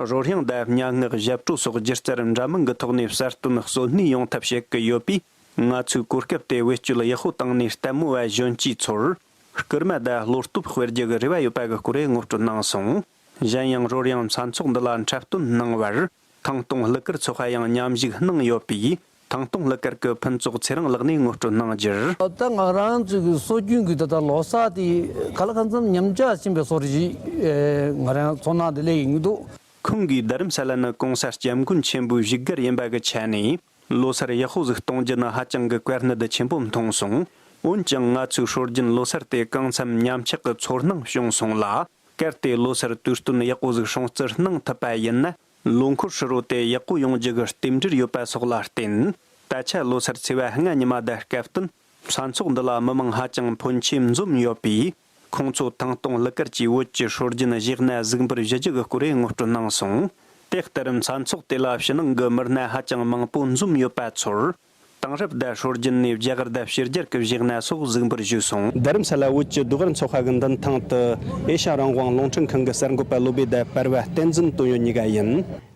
རོལ་དབྱངས་དང་སྙན་ངག་ཞབས་བྲོ་སོགས་སྒྱུ་རྩལ་འདྲ་མིན་གྱི་ཐོག་ནས་གསར་སྟོན་གསོན་སྣེ་ཡོང་ཐབས་བྱེད་ཀྱི་ཡོད་པས། ང་ཚོས་གོ་སྐབས་དེ་བེད་སྤྱོད་ཡག་པོ་བཏང་ནས་ལྟད་མོ་བ་གཞོན་སྐྱེས་ཚོར། སྐུལ་མ་དང་བློ་སྟོབས་སྤེལ་རྒྱུ་གི་རེ་བ་ཡོད་པ་གི་སྐོར་ངོ་སྤྲོད་གནང་སོང་། གཞན་ཡང་རོལ་དབྱངས་འཚབ་འཚུབ་འདི་ལ་འཁྲབ་སྟོན་གནང་བར། ཐང་སྟོང་གླུ་གར་ཚོགས་པ་ཡང་མཉམ་ཞུགས་གནང་ཡོད་པས། ཐང་སྟོང་གླུ་གར་གྱི་ཕུན་ཚོགས་ཚེ་རིང་ལགས་ནས་ངོ་སྤྲོད་གནང་རྒྱུར། ད་ང་རང་ཚོའི་གི་སྲོལ་རྒྱུན་གྱི་ད་ལྟ་ལོ་གསར་དེ་ག་ལ་གང་འཚམ་ཉམས་ཆག་ཕྱིན་པའི་བཟོ་འདྲ་ཞིག་ང་རང་ཚོར་སྣང་དེ་སླེབས་ཡོང་གི་འདུག། ཁོང་གིས་རྡ་རམ་ས་ལ་ནི་གོང་ས་སྐྱབས་མགོན་ཆེན་པོའི་བཞུགས་སྒར་ཡིན་པ་གི་ཆ་ནས། ལོ་གསར་ཡག་པོ་ཟིག་གཏོང་རྒྱུ་ནི་ཧ་ཅང་གི་དཀའ་གནད་ཆེན་པོ་མཐོང་སོང་། འོན་ཀྱང་ང་ཚོའི་སྲོལ་རྒྱུན་ལོ་གསར་དེ་གང་འཚམ་ཉམས་ཆག་གི་ཚོར་སྣང་བྱུང་སོང་ལ། གལ་ཏེ་ལོ་གསར་དུས་སྟོན་ཡག་པོ་ཟིག་སྲུང་བརྩི་གནང་ཐུབ་པ་ཡིན་ན། ལོ་འཁོར་ཧྲིལ་བོ་དེ་ཡག་པོ་ཡོང་རྒྱུ་གི་རྟེན་འབྲེལ་ཡོད་པ་སོགས་ལ་བརྟེན། ད་ཆ་ལོ་གསར་ཚེས་པ་ལྔ་ཉི་མ་དང་སྐབས་བསྟུན། ས་ཚོགས་འདི་ལ་མི་མང་ཧ་ཅང་ཕོན་ཆེ་འཛོམས་ཡོད་པས། ཁོང་ཚོ་ཐང་སྟོང་གླུ་གར་གྱིས་བོད་ཀྱི་སྲོལ་རྒྱུན་གཞས་སྣ་གཟིགས་འབུལ་ཞུ་རྒྱུ་གི་སྐོར་ངོ་སྤྲོད་གནང་སོང་། དེ་ལྟར་ས་ཚོགས་དེ་ལ་ཕྱི་ནང་གི་མི་སྣ་ཧ་ཅང་མང་པོ་འཛོམས་ཡོད་པ་ཚོར། དེང་རབས་དང་སྲོལ་རྒྱུན་ནས་རྒྱ་གར་དང་ཕྱི་རྒྱལ་གྱི་གཞས་སྣ་སོགས་གཟིགས་འབུལ་ཞུས་སོང་། རྡ་རམ་ས་ལ་བོད་ཀྱི་རྡོ་དཀར་ཚོགས་པ་གི་མདུན་ཐང་དུ་ཨེ་ཤ་རང་དབང་རླུང་འཕྲིན་ཁང་གི་གསར་འགོད་པ་བློ་བྷེ་དང་པར་བ་བསྟན་འཛིན་དོན་ཡོད་གཉིས་ཀ་ཡིན།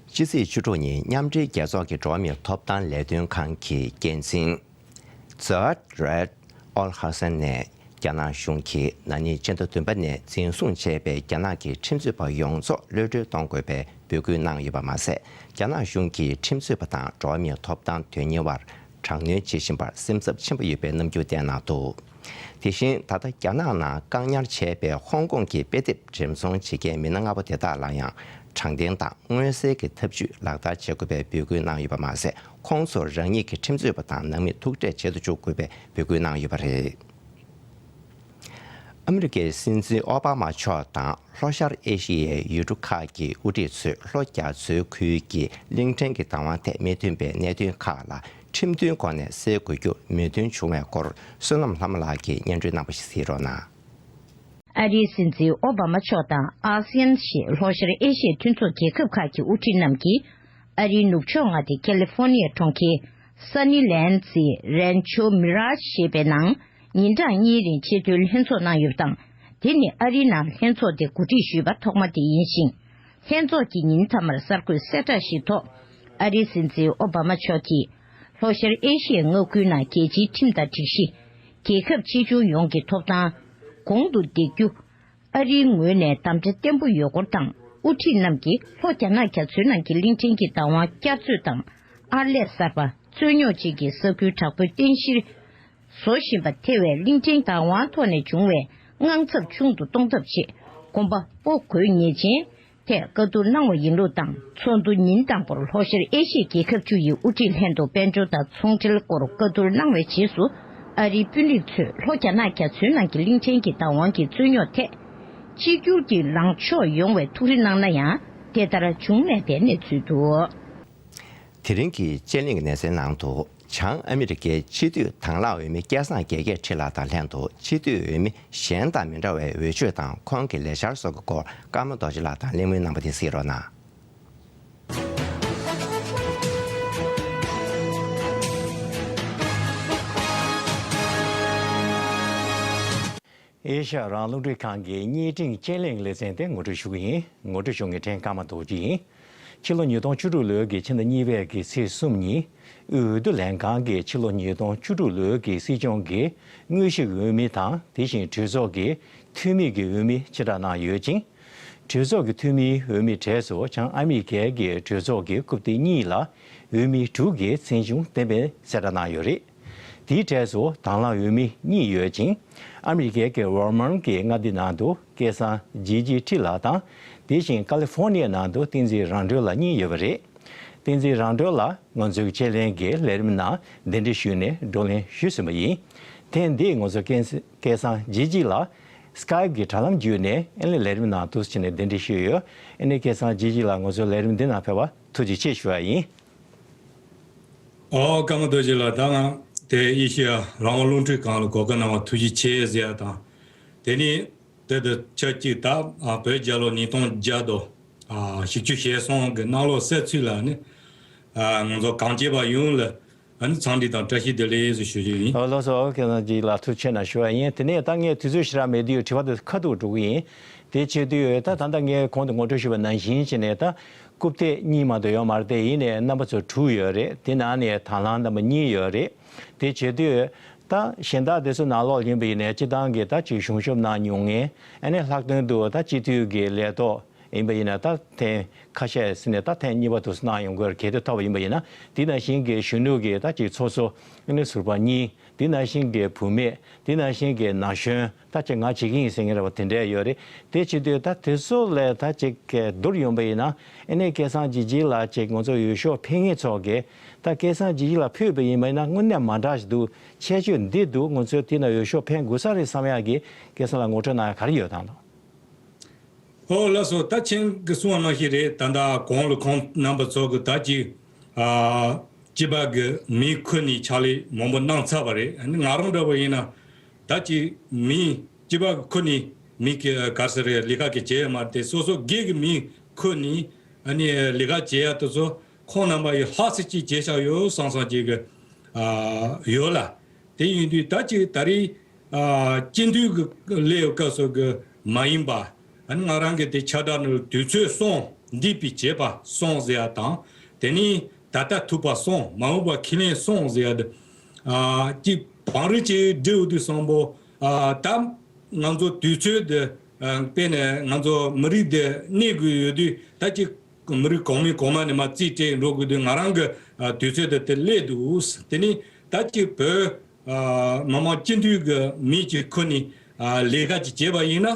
ཕྱི་ཚེས་བཅུ་དྲུག་ཉིན་མཉམ་འབྲེལ་རྒྱལ་ཚོགས་ཀྱི་འགྲོ་བ་མིའི་ཐོབ་ཐང་ལས་དོན་ཁང་གི་འགན་འཛིན། Zeid Ra'ad Al Hussein ནས་རྒྱ་ནག་གཞུང་གིས་ན་ནིང་ཕྱི་ཟླ་བདུན་པ་ནས་འཛིན་བཟུང་བྱས་པའི་རྒྱ་ནག་གི་ཁྲིམས་རྩོད་པ་ཡོངས་རྫོགས་གློད་གྲོལ་གཏོང་དགོས་པའི་འབོད་སྐུལ་གནང་ཡོད་པ་མ་ཟད། རྒྱ་ནག་གཞུང་གིས་ཁྲིམས་རྩོད་པ་དང་འགྲོ་བ་མིའི་ཐོབ་ཐང་དོན་གཉེར་བར་དྲག་གནོན་བྱེད་བཞིན་པར་སེམས་འཚབ་ཆེན་པོ་ཡོད་པའི་རྣམ་འགྱུར་བསྟན་གནང་འདུག། དེ་བཞིན་ད་ལྟ་རྒྱ་ནག་ནང་བཀག་ཉར་བྱས་པའི་ཧོང་ཀོང་གི་དཔེ་དེབ་འགྲེམས་ཚོང་བྱེད་མཁན་མི་སྣ་ལྔ་པོ་དེ་དག་ལ་ཡང་དྲང་བདེན་དང་མངོན་གསལ་གྱི་ཐབས་ཇུས་ལག་བསྟར་བྱེད་དགོས་པའི་འབོད་སྐུལ་གནང་ཡོད་པ་མ་ཟད། ཁོང་ཚོར་རང་ཉིད་ཀྱི་ཁྲིམས་རྩོད་པ་དང་ནང་མི་ཐུག་འཕྲད་བྱེད་དུ་འཇུག་དགོས་པའི་འབོད་སྐུལ་གནང་ཡོད་པ་རེད། ཨ་མི་རི་ཀའི་སྲིད་འཛིན་ཨོ་བྷ་མ་མཆོག་དང་ལྷོ་ཤར་ཨེ་ཤི་ཡའི་ཡུལ་གྲུ་ཁག་གི་དབུ་ཁྲིད་ཚོས་ལྷོ་རྒྱ་མཚོའི་ཁུལ་གྱི་གླིང་ཕྲན་གྱི་བདག་དབང་ཐད་མི་མཐུན་པའི་གནད་དོན་ཁག་ལ་ཁྲིམས་མཐུན་སྒོ་ནས་སེལ་དགོས་རྒྱུར་མོས་མཐུན་བྱུང་བའི་སྐོར། བསོད་ནམས་ལྷ་མོ་ལགས་ཀྱིས་སྙན་སྒྲོན་གནང་པ་ཞིག་གཟིགས་རོགས་གནང་། ཨ་རིའི་སྲིད་འཛིན་ཨོ་བྷ་མ་མཆོག་དང་ཨ་སི་ཡན་ཞེས་ལྷོ་ཤར་ཨེ་ཤི་ཡའི་མཐུན་ཚོགས་རྒྱལ་ཁབ་ཁག་གི་དབུ་ཁྲིད་རྣམས་ཀྱིས། ཨ་རིའི་ནུབ་ཕྱོགས་མངའ་སྡེ་ཁ་ལི་ཧྥོ་ནི་ཡའི་གྲོང་ཁྱེར་སན་ནི་ལན་ཛི་རན་ཆོ་མི་ར་ཞེས་པའི་ནང་ཉིན་གྲངས་གཉིས་རིང་ཆེས་མཐོའི་ལྷན་ཚོགས་གནང་ཡོད་པ་དང་། དེ་ནི་ཨ་རིའི་ནང་ལྷན་ཚོགས་དེ་གོ་སྒྲིག་ཞུས་པ་ཐོག་མ་དེ་ཡིན་ཞིང་། ལྷན་ཚོགས་ཀྱི་ཉིན་མཐའ་མར་གསར་འགོད་གསལ་བསྒྲགས་ཤིག་ཐོག་ཨ་རིའི་སྲིད་འཛིན་ཨོ་བྷ་མ་མཆོག་གིས་ལྷོ་ཤར་ཨེ་ཤི་ཡའི་མངའ་ཁུལ་ནང་རྒྱལ་སྤྱིའི་ཁྲིམས་དང་སྒྲིག་གཞི། རྒྱལ་ཁབ་ཆེ་ཆུང་ཡོངས་ཀྱི་ཐོབ་ཐང་གོང་དུ་འདེགས་རྒྱུ། ཨ་རིའི་ངོས་ནས་དམ་བཅའ་བརྟན་པོ་ཡོད་སྐོར་དང་། དབུ་ཁྲིད་རྣམས་ཀྱིས་ལྷོ་རྒྱ་ནག་རྒྱ་མཚོའི་ནང་གི་གླིང་ཕྲན་གྱི་བདག་དབང་བསྐྱར་མཛོད་དང་། ཨར་ལས་གསར་པ། རྩོད་རྙོག་ཅན་གྱི་ས་ཁུལ་དྲག་པོའི་རྟེན་གཞིར་བཟོ་བཞིན་པ་ཐེ་བའི་གླིང་ཕྲན་བདག་དབང་ཐོག་ནས་བྱུང་བའི་དངངས་འཚབ་ཆུང་དུ་གཏོང་ཐབས་ཆེད་གོམ་པ་སྤོ་དགོས་ངེས་ཅན། ཐད་བཀའ་བསྡུར་གནང་བ་ཡིན་ལུགས་དང་། ཚོགས་འདུ་ཉིན་དང་པོར་ལྷོ་ཤར་ཨེ་ཤི་ཡའི་རྒྱལ་ཁབ་བཅུ་ཡི་དབུ་ཁྲིད་ལྷན་དུ་དཔལ་འབྱོར་དང་ཚོང་འབྲེལ་སྐོར་བཀའ་བསྡུར་གནང་བའི་རྗེས་སུ། ཨ་རིའི་དཔོན་རིགས་ཚོས་ལྷོ་རྒྱ་ནག་རྒྱ་མཚོའི་ནང་གི་གླིང་ཕྲན་གྱི་བདག་དབང་གི་རྩོད་རྙོག་ཐད། གཅིག་གྱུར་གྱི་ལངས་ཕྱོགས་ཡོང་བའི་ཐུགས་རེ་གནང་ན་ཡང་། དེ་ལྟར་བྱུང་མེད་པའི་གནས་ཚུལ་འདུག། དེ་རིང་གི་དཔྱད་གླེང་གི་གནས་ཚུལ་ནང་དུ། བྱང་ཨ་མི་རི་ཀའི་སྤྱི་འཐུས་དང་བླངས་འོས་མི་སྐལ་བཟང་རྒྱ་སྐྱེད་ཁྲི་ལགས་དང་ལྷན་དུ་སྤྱི་འཐུས་འོས་མི་གཞན་དང་མི་འདྲ་བའི་འོས་ཆོས་དང་ཁོང་གི་ལས་འཆར་སོགས་ཀྱི་སྐོར་ཀརྨ་རྡོ་རྗེ་ལགས་དང་གླེང་མོལ་གནང་པ་དེ་གཟིགས་རོགས་གནང་། ཨེ་ཤ་ཡ་རང་དབང་རླུང་འཕྲིན་ཁང་གི་བརྙན་འཕྲིན་དཔྱད་གླེང་ལེ་ཚན་དེ་ངོ་སྤྲོད་ཞུ་གི་ཡིན། ངོ་སྤྲོད་ཞུ་མཁན་ཕྲན་ཀརྨ་རྡོ་རྗེ་ཡིན། ཕྱི་ལོ་ཉིས་སྟོང་བཅུ་དྲུག་ལོའི་གི་ཕྱི་ཟླ་གཉིས་པའི་གི་ཚེས་གསུམ་ཉིན། དབུས་འོས་བསྡུ་ལྷན་ཁང་གིས་ཕྱི་ལོ་ཉིས་སྟོང་བཅུ་དྲུག་ལོའི་གི་སྲིད་སྐྱོང་གི་དངོས་གཞིའི་འོས་མི་དང་། དེ་བཞིན་གྲོས་ཚོགས་ཀྱི་འཐུས་མི་གི་འོས་མི་ཕྱིར་བསྒྲགས་གནང་ཡོད་ཅིང་། གྲོས་ཚོགས་ཀྱི་འཐུས་མིའི་འོས་མི་གྲས་སུ་བྱང་ཨ་མི་རི་ཀའི་གི་གྲོས་ཚོགས་ཀྱི་རྐུབ་སྟེགས་གཉིས་ལ་འོས་མི་དྲུག་གིས་མཚན་གཞུང་གཏན་འབེབས་གསལ་བསྒྲགས་གནང་ཡོད་རེད། དེའི་གྲས་སུ་དང་བླངས་འོས་མི་གཉིས་ཡོད་ཅིང་། ཨ་མི་རི་ཀའི་གི་ཝར་མོན་གྱི་མངའ་སྡེ་ནང་དུ་སྐལ་བཟང་ཇི་ཇི་ཁྲི་ལགས་དང་། དེ་བཞིན་ཀ་ལི་ཧྥོར་ནི་ཡའི་ནང་དུ་བསྟན་འཛིན་རང་གྲོལ་ལགས་གཉིས་ཡོད་པ་རེད། བསྟན་འཛིན་རང་གྲོལ་ལགས་ང་ཚོའི་དཔྱད་གླེང་གི་ལས་རིམ་ནང་གདན་འདྲེན་ཞུས་ནས་བགྲོ་གླེང་ཞུས་ཟིན་པ་ཡིན། ཐེངས་འདིའི་ང་ཚོ་སྐལ་སྐལ་བཟང་ཇི་ཇི་ལགས་སི་ཀའེབ་ཀྱི་དྲ་ལམ་བརྒྱུད་ནས་ཨ་ནི་ལས་རིམ་ནང་དུ་ཕྱིན་ནས་གདན་འདྲེན་ཞུས་ཡོད། ཨ་ནི་སྐལ་བཟང་ཇི་ཇི་ལགས་ང་ཚོའི་ལས་རིམ་འདི་ནང་ཕེབས་པར་ཐུགས་རྗེ་ཆེ་ཞུ་བ་ཡིན། ཨོ་ཀརྨ་རྡོ་རྗེ་ལགས། ད་ང་དེ་ཨེ་ཤེ་ཡ་རང་དབང་རླུང་འཕྲིན་ཁང་ལ་གོ་སྐབས་གནང་བར་ཐུགས་རྗེ་ཆེ་ཟེར་ཡ་དང་། དེ་ནི་དེ་དུ་ཆ་གཅིག་ད་ཨ་བོད་རྒྱལ་ལོ་ཉིས་སྟོང་བརྒྱ་དང་ཨ་བཞི་བཅུ་ཞེ་གསུམ་གྱི་གནམ་ལོ་གསར་ཚེས་ལ་ནི་ཨ་ང་ཚོ་གངས་ཅན་པ་ཡོངས་ལ་ཨ་ནི་འཚམས་འདྲི་དང་བཀྲ་ཤིས་བདེ་ལེགས་ཟེར་ཞུ་རྒྱུ་ཡིན། ཨོ་ལགས་སོ། ཨོ་སྐལ་བཟང་ཇི་ལགས་ཐུགས་རྗེ་ཆེ་གནང་ཞུ་བ་ཡིན། དེ་ནས་ད་ངས་དུས་ཚོད་ཞེ་དྲག་མེད་དུས་དྲི་བ་དེ་ཁ་ཐུག་འགྲོ་གི་ཡིན། དེ་བྱེད་དུས་ད་ད་ལྟ་ངས་གོང་དུ་ངོ་སྤྲོད་ཞུས་པ་ནང་བཞིན་བྱས་ནས་ད་རྐུབ་སྟེགས་གཉིས་མ་གཏོགས་ཡོད་མ་རེད། དེ་ཡིན་ནའི་རྣམ་པ་ཚོ་དྲུག་ཡོད་རེད། དེ་ནང་ནས་དང་བླངས་རྣམ་པ་གཉིས་ཡོད་རེད། དེ་བྱེད་དུས་ད་གཞན་དག་དེ་ཚོ་ནང་ལོགས་ཡིན་པ་ཡིན་ནའི་སྤྱི་བཏང་གི་ད་ཅིག་གཞུང་ཞབས་གནང་མྱོང་མཁན། ཨ་ནི་ལྷག་དོན་དུ་ད་སྤྱི་འཐུས་ཀྱི་ལས་ཐོག་ཡིན་པ་ཡིན་ན་ད་ཐེངས་ཁ་ཤས་ཟིན་ནས་ད་ཐེངས་གཉིས་པ་དུ་གནང་ཡོང་དགོས་གལ་ཏེ་ཐོབ་པ་ཡིན་པ་ཡིན་ན། དེ་ནང་བཞིན་གྱི་གཞོན་ནུ་གྱི་ད་ཅིག་ཚོགས་གཙོ་ཨ་ནི་ཟུར་པ་གཉིས། དེ་ནང་བཞིན་གྱི་བུད་མེད། དེ་ནང་བཞིན་གྱི་ན་གཞོན། ད་ཅིག་ང་བྱེད་ཀྱི་ཡིན་ཟེར་མཁན་རེད་བ། དེ་འདྲས་ཡོད་རེད། དེ་བྱེད་དུས་ད་དེ་ཚོ་ལས་ད་ཅིག་བསྡུར་ཡོང་པ་ཡིན་ན། ཨ་ནི་སྐལ་བཟང་ཇི་ཇི་ལགས་ཅིག་ང་ཚོ་འོས་ཤོག་འཕེན་མཁན་ཚོ་གིས་ད་སྐལ་བཟང་ཇི་ཇི་ལགས་ཕུད་པ་ཡིན་པ་ཡིན་ན་དངོས་གནས་མ་འདྲ་ཞིག་འདུག་ཁྱད་ཆོས་འདི་འདུག་ང་ཚོས་དེ་ན་འོས་ཤོག་འཕེན་དགོས་ས་རེད་བསམ་ཡག་གི་སྐལ་བཟང་ལགས་ངོ་སྤྲོད་གནང་ཡག་ག་རེ་ཡོད་དང་། ཨོ་ལགས་སོ། ད་ཁྱེད་ཀྱིས་གསུངས་པ་ནང་བཞིན་རེད། ད་ལྟ་གོང་ལ་ཁོང་རྣམ་པ་ཚོ་གི་ད་ཅིག་ཨ་སྐྱིད་པ་གི་མི་ཁུར་ནས་ཕྱག་ལས་མང་པོ་གནང་ཚར་བ་རེད། ཨ་ནི་ང་རང་འདྲ་བོ་ཡིན་ན་ད་ཅིག་མི་སྐྱིད་པ་གི་ཁུར་ནས་མི་གི་ག་རེ་ཟེར་རེད། ལས་ཀ་གི་བྱས་ཡོད་མ་རེད་དེ། སོ་སོ་སྒེར་གི་མི་ཁུར་ནས་ཨ་ནི་ལས་ཀ་བྱས་ཡ་དེ་ཚོ་ཁོང་རྣམ་པ་ཡིས་ལྷག་ཙམ་ཅིག་བྱས་བཞག་ཡོད་བསམ་བསམ་ཅིག་གི་ཨ་ཡོད་ལ། དེ་ཡིན་དུས་ད་ཅིག་ད་རེས་ཨ་སྤྱི་འཐུས་ཀྱི་སླེབས་སྐབས་སུ་གི་མ་ཡིན་པ། ཨ་ནི་ང་རང་གི་དེ་ཁྱབ་བསྒྲགས་ནང་དུས་ཚོད་གསུམ། འདས་པའི་བྱས་པ་གསུམ་ཟེར་ཡ་དང་། དེ་ནས་ད་ལྟ་ཐུག་པ་གསུམ། མ་འོངས་པ་ཁས་ལེན་གསུམ་ཟེར་ཡ་དེ། ཨ་ཅིག་བང་རིམ་ཅིག་སྒྲིག་ཡོང་དུས་བསམ་པོ། ཨ་ད་ང་ཚོ་དུས་ཚོད་དེ་ཨ་དཔེར་ན་ང་ཚོ་མི་རིགས་དེ་གནས་དགོས་ཡོད་དུས་ད་ཅིག་མི་རིགས་གོང་མའི་གོང་མ་ནས་མར་རྩིས་སྤྲད་འགྲོ་དགོས་དུས་ང་རང་གི་ཨ་དུས་ཚོད་དེ་དེ་སླེབས་འདུག་དེ་ནས་ད་ཅིག་བོད་ཨ་མི་མང་སྤྱི་འཐུས་ཀྱི་མི་གཅིག་ཁུར་ནས་ཨ་ལས་ཀ་ཅིག་བྱས་པ་ཡིན་ན།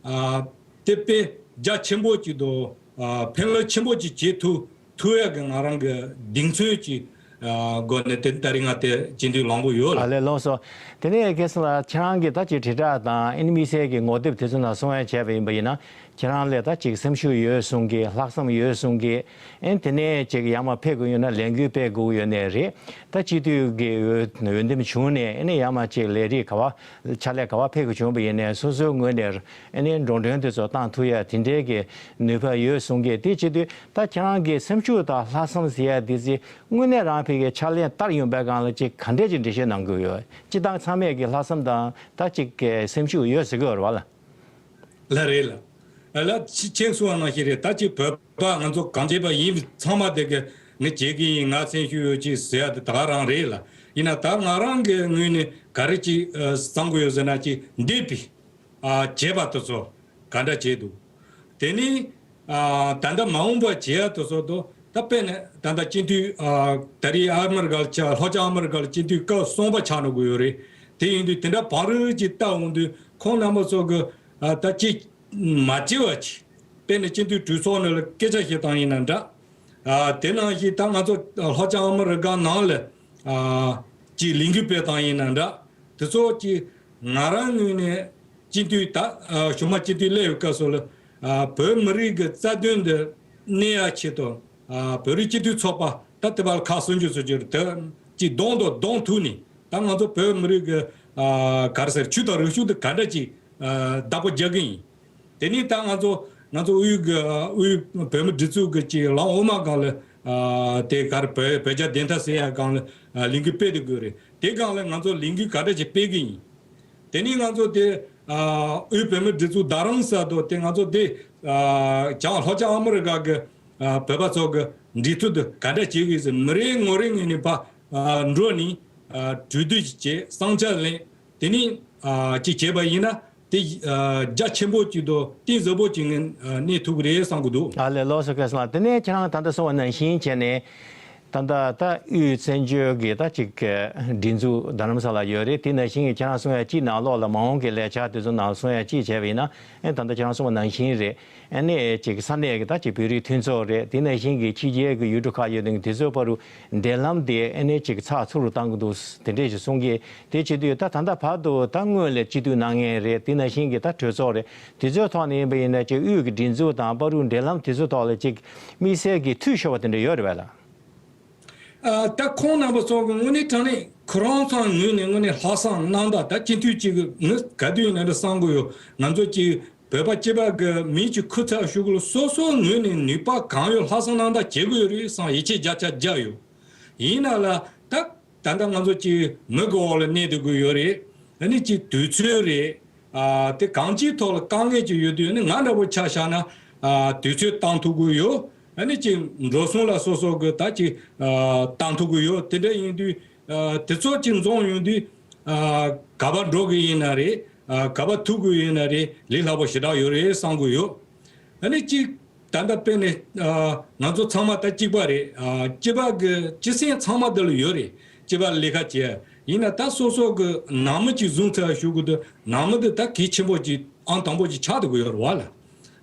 ཨ་དེ་དཔེ་རྒྱ་ཆེན་པོ་ཅིག་དང་ཨ་ཕན་ལོ་ཆེན་པོ་ཅིག་བྱེད་ཐུབ་ཐུབ་ཡག་གི་ང་རང་གི་གདེང་ཚོད་ཅིག་ཨ་སྒོ་ནས་དེ་ད་རིང་ང་དེ་སྤྱི་འཐུས་ལངས་གི་ཡོད་ལ། ཨ་ལས་ལགས་སོ། དེ་ནས་སྐལ་བཟང་ལགས་ཁྱེད་རང་གི་ད་ཅིག་དྲིལ་བསྒྲགས་དང་ཨ་ནི་དམིགས་བསལ་གྱི་ངོ་དེབ་དེ་ཚོ་ནང་གསུང་ཡ་བྱས་པ་ཡིན་པ་ཡིན་ན། ཁྱེད་རང་ལ་ད་ཅིག་སེམས་ཤུགས་ཡོད་གསུང་གི། ལྷག་བསམ་ཡོད་གསུང་གི། ཨེ་དེ་ནས་ཅིག་ཡར་མར་ཕེབས་དགོས་ཡོད་ན་ལས་འགུལ་སྤེལ་དགོས་ཡོད་ནའི་རེད། ད་སྤྱི་འཐུས་ཀྱི་འོས་འོས་འདེམས་བྱུང་ནས་ཨེ་ནས་ཡར་མར་ཅིག་ལས་རིགས་ག་བ་ཕྱག་ལས་ག་བ་ཕེབས་དགོས་བྱུང་བ་ཡིན་ནའི་སོ་སོའི་ངོས་ནས་ཨེ་ནས་འགྲོ་གྲོན་དེ་ཚོ་བཏང་ཐུབ་ཡ་དེ་འདྲའི་གི་ནུས་པ་ཡོད་གསུང་གི། དེ་བྱེད་དུས་ད་ཁྱེད་རང་གི་སེམས་ཤུགས་དང་ལྷག་བསམ་ཟེར་ཡ་དེ་ཚེ་དངོས་གནས་རང་ཕ་གིའི་ཕྱག་ལས་བསྟར་ཡོང་པའི་སྒང་ལ་ཅིག་ག་འདྲས་ཅིག་འགྲེལ་བཤད་གནང་དགོས་ཡོད། སྤྱི་བཏང་ཚང་མས་ཀྱི་ལྷག་བསམ་དང་ད་ཅིག་གི་སེམས་ཤུགས་ཡོད་ཟེར་གི་ཡོད་རེད་བ་ལ། ལགས་རེད་ལགས། ལགས་ཅི་ཁྱེད་གསུངས་པ་ནང་བཞིན་རེད། ད་ཅིག་བོད་པ་ང་ཚོ་གངས་ཅན་པ་ཡིན་པའི་ཚང་མ་དེ་གི་ངས་བྱེད་ཀྱི་ཡིན། ང་སེམས་ཤུགས་ཡོད་ཅིག་ཟེར་ཡ་དེ་ད་ག་རང་རེད་ལ། ཡིན་ན་ད་ང་རང་གི་ངོས་ནས་ག་རེ་ཅིག་བསམ་གི་ཡོད་ཟེར་ན། ཅིག་འདས་པའི་ཨ་བྱས་པ་དེ་ཚོ་ག་འདྲ་བྱས་འདུག་དེ་ནས་ཨ་ད་ལྟ་མ་འོངས་པ་བྱེད་ཡ་དེ་ཚོ་དང་། ད་དཔེར་ན་ད་ལྟ་སྤྱི་འཐུས་ཨ་ད་རེས་ཨ་མི་རི་ཀ་ལ་ཆ་ལྷོ་བྱང་ཨ་མི་རི་ཀ་ལ་སྤྱི་འཐུས་སྐབས་གསུམ་པ་ཆགས་འགྲོ་གི་ཡོད་རེད། དེ་ཡིན་དུས་དེ་འདྲ་བང་རིམ་ཅིག་བལྟ་འོང་དུས་ཁོང་རྣམ་པ་ཚོ་གི་ཨ་ད་ཅིག་མ་བྱེད་པ་ཅིག་དཔེར་ན་སྤྱི་འཐུས་གྲོས་ཚོགས་ནང་ལ་སྐད་ཆ་བཤད་སྟངས་ཡིན་ན་འདྲ། ཨ་དེ་ནང་བཞིན་ད་ང་ཚོ་ལྷོ་བྱང་ཨ་མི་རི་ཀ་ནང་ལ་ཨ་ཅིག་ལས་འགུལ་སྤེལ་སྟངས་ཡིན་ན་འདྲ། དེ་ཚོ་ཅིག་ང་རང་ངོས་ནས་སྤྱི་འཐུས་ད་ཨ་གཞུག་མ་སྤྱི་འཐུས་སླེབས་ཡོད་སྐབས་སུ་ལ་ཨ་བོད་མི་རིགས་ཀྱི་རྩ་དོན་འདི་གནས་ཡ་ཆེད་དུ་ཨ་བོད་རིགས་སྤྱི་མཐུན་ཚོགས་པ་ད་ལྟ་བར་ཁག་སུམ་ཅུ་སོ་བཅུ་རེད། དེ་ཅིག་གདོང་དང་གདོང་ཐུག་ནས་ད་ང་ཚོ་བོད་མི་རིགས་ཀྱི་ཨ་ག་རེ་ཟེར་ཆོས་དང་རིག་གཞུང་དེ་ག་འདྲ་ཅིག་ཨ་བདག་པོ་རྒྱག་གི་ཡིན། དེ་ནས་ད་ང་ཚོ་ང་ཚོ་དབུས་ཀྱི་དབུས་བོད་མི་སྒྲིག་འཛུགས་ཀྱི་ཅིག་ལམ་འོག་མ་སྒང་ལ་ཨ་དེ་གར་བོད་བོད་རྒྱ་བདེན་མཐའ་ཟེར་ཡ་སྒང་ལ་ཨ་ལས་འགུལ་སྤེལ་དུ་དགོས་རེད། དེ་སྒང་ལ་ང་ཚོ་ལས་འགུལ་ག་འདྲ་ཅིག་སྤེལ་གི་ཡིན། དེ་ནས་ང་ཚོ་དེ་ ཨ་དབུས་བོད་མིའི་སྒྲིག་འཛུགས་རྡ་རམ་ས་ལ་དུ་དེ་ང་ཚོ་དེ་ཨ་བྱང་ལྷོ་བྱང་ཨ་མི་རི་ཀ་གི་ཨ་བོད་པ་ཚོ་གི་འབྲེལ་མཐུད་དུ་ག་འདྲ་བྱེད་དགོས་ཟེར། མི་རེ་ངོ་རེ་ངོས་ནས་ཕ་ཨ་འགྲོ་ནས་ཨ་གྲོས་བསྡུར་བྱས། བསམ་འཆར་ལེན། དེ་ནས་ཨ་ཅིག་བྱས་པ་ཡིན་ན་དེ་ཨ་རྒྱ་ཆེན་པོ་ཅིག་དང་གཏིང་ཟབ་པོ་ཅིག་ངས་ཨ་གནས་ཐུབ་ཀྱི་རེད་བསམ་གྱི་འདུག། ཨ་ལས། ལགས་སོ། སྐལ་བཟང་ལགས། དེ་ནས་ཁྱེད་རང་ད་ལྟ་གསུངས་པ་ནང་བཞིན་བྱས་ནས། ད་ལྟ་ད་དབུས་བཙན་བྱོལ་གྱི་ད་ཅིག་སྒྲིག་འཛུགས་རྡ་རམ་ས་ལ་ཡོད་རེད། དེ་ནང་བཞིན་གྱི་ཁྱེད་རང་གསུང་ཡ་གཅིག་ནང་ལོགས་ལ་མ་འོངས་ཀྱི་ལས་འཆར་དེ་ཚོ་ནང་གསུང་ཡ་གཅིག་བྱས་པ་ཡིན་ན། ཨེ་ད་ལྟ་ཁྱེད་རང་གསུངས་པ་ནང་བཞིན་རེད། ཨ་ནི་ཅིག་ས་གནས་ཀྱི་ད་ཅིག་བོད་རིགས་མཐུན་ཚོགས་རེད། དེ་ནང་བཞིན་གྱི་ཕྱི་རྒྱལ་གྱི་ཡུལ་གྲུ་ཁག་ཡོད་དེ་དེ་ཚོའི་བར་དུ་འབྲེལ་ལམ་དེ་ཨ་ནི་ཅིག་ཚགས་ཚུད་རུ་བཏང་གི་འདུག། དེ་འདྲས་ཞིག་གསུང་གི། དེ་བྱེད་དུས་ད་ད་ལྟ་བར་དུ་ད་སྔོན་ལ་སྤྱི་འཐུས་གནང་མཁན་རེད། དེ་ནང་བཞིན་གྱི་ད་གྲོས་ཚོགས་རེད། དེ་ཚོའི་ཐོག་ནས་ཡིན་པ་ཡིན་ན་ཅིག་དབུས་ཀྱི་སྒྲིག་འཛུགས་དང་བར་དུ་འབྲེལ་ལམ་དེ་ཚོའི་ཐོག་ལ་ཅིག་དམིགས་བསལ་གྱི་འཐུས་ཤོར་བ་དེ་འདྲ་ཡོད་རེད་པས་ལགས། ཨ་ད་ཁོང་རྣམ་པ་ཚོ་གི་དངོས་གནས་དྲང་གནས་ཁོ་རང་ཚོའི་ངོས་ནས་དངོས་གནས་ལྷག་བསམ་རྣམ་དག། ད་སྤྱི་འཐུས་གཅིག་གི་ངས་ག་དུས་ཡིན་ན་འདྲ་བསམ་གྱི་ཡོད། ང་ཚོ་གཅིག་བོད་པ་སྐྱེས་པ་གི་མིང་གཅིག་ཁུར་ཚར་ཞུ་གི་ལ་སོ་སོའི་ངོས་ནས་ནུས་པ་གང་ཡོད་ལྷག་བསམ་རྣམ་དག་བྱེད་དགོས་ཡོད་རེད་བསམ་ཡིད་ཆེས་བརྒྱ་ཆ་བརྒྱ་ཡོད། ཡིན་ན་ལ་ད་ད་ལྟ་ང་ཚོ་གཅིག་མི་གི་འོག་ལ་གནས་སྡོད་དགོས་ཡོད་རེད། ཨ་ནི་གཅིག་དུས་ཚོད་རེད། ཨ་དེ་གང་ཅིའི་ཐོག་ལ་དཀའ་ངལ་ཅིག་ཡོད་དུས་ནི་ང་འདྲ་པོ་ཆ་བཞག་ན་ཨ་དུས་ཚོད་བཏང་ཐུབ་དགོས་ཡོད། ཨ་ནི་ཅིག་འགྲོ་སོང་ལ་སོ་སོ་གི་ད་ཅིག་ཨ་བཏང་ཐུབ་དགོས་ཡོད། དེ་འདྲ་ཡིན་དུས་ཨ་དེ་ཚོ་ཅིག་འཛོམས་ཡོང་དུས་ཨ་ག་པར་འགྲོ་གི་ཡིན་ན་རེད། ཨ་ག་པར་ཐུག་དགོས་ཡིན་ན་རེད། ལས་སླ་པོ་ཞེ་དྲག་ཡོད་རེད་བསམ་གི་ཡོད། ཨ་ནི་གཅིག་ད་ལྟ་དཔེར་ན་ཨ་ང་ཚོ་ཚང་མ་ད་གཅིག་པ་རེད། ཨ་སྐྱེས་པ་གི་སྤྱི་སེམས་ཚང་མ་འདི་ལ་ཡོད་རེད། སྐྱེས་པ་ལས་ཀ་བྱེད་ཡིན་ན་ད་སོ་སོ་གི་ནང་མི་གཅིག་བཟུང་ཚར་ཞུ་གི་འདུག། ནང་མི་འདི་ད་གལ་ཆེན་པོ་གཅིག་ཨང་དང་པོ་གཅིག་ཆགས་ཐུབ་གི་ཡོད་རེད་བ་ལ།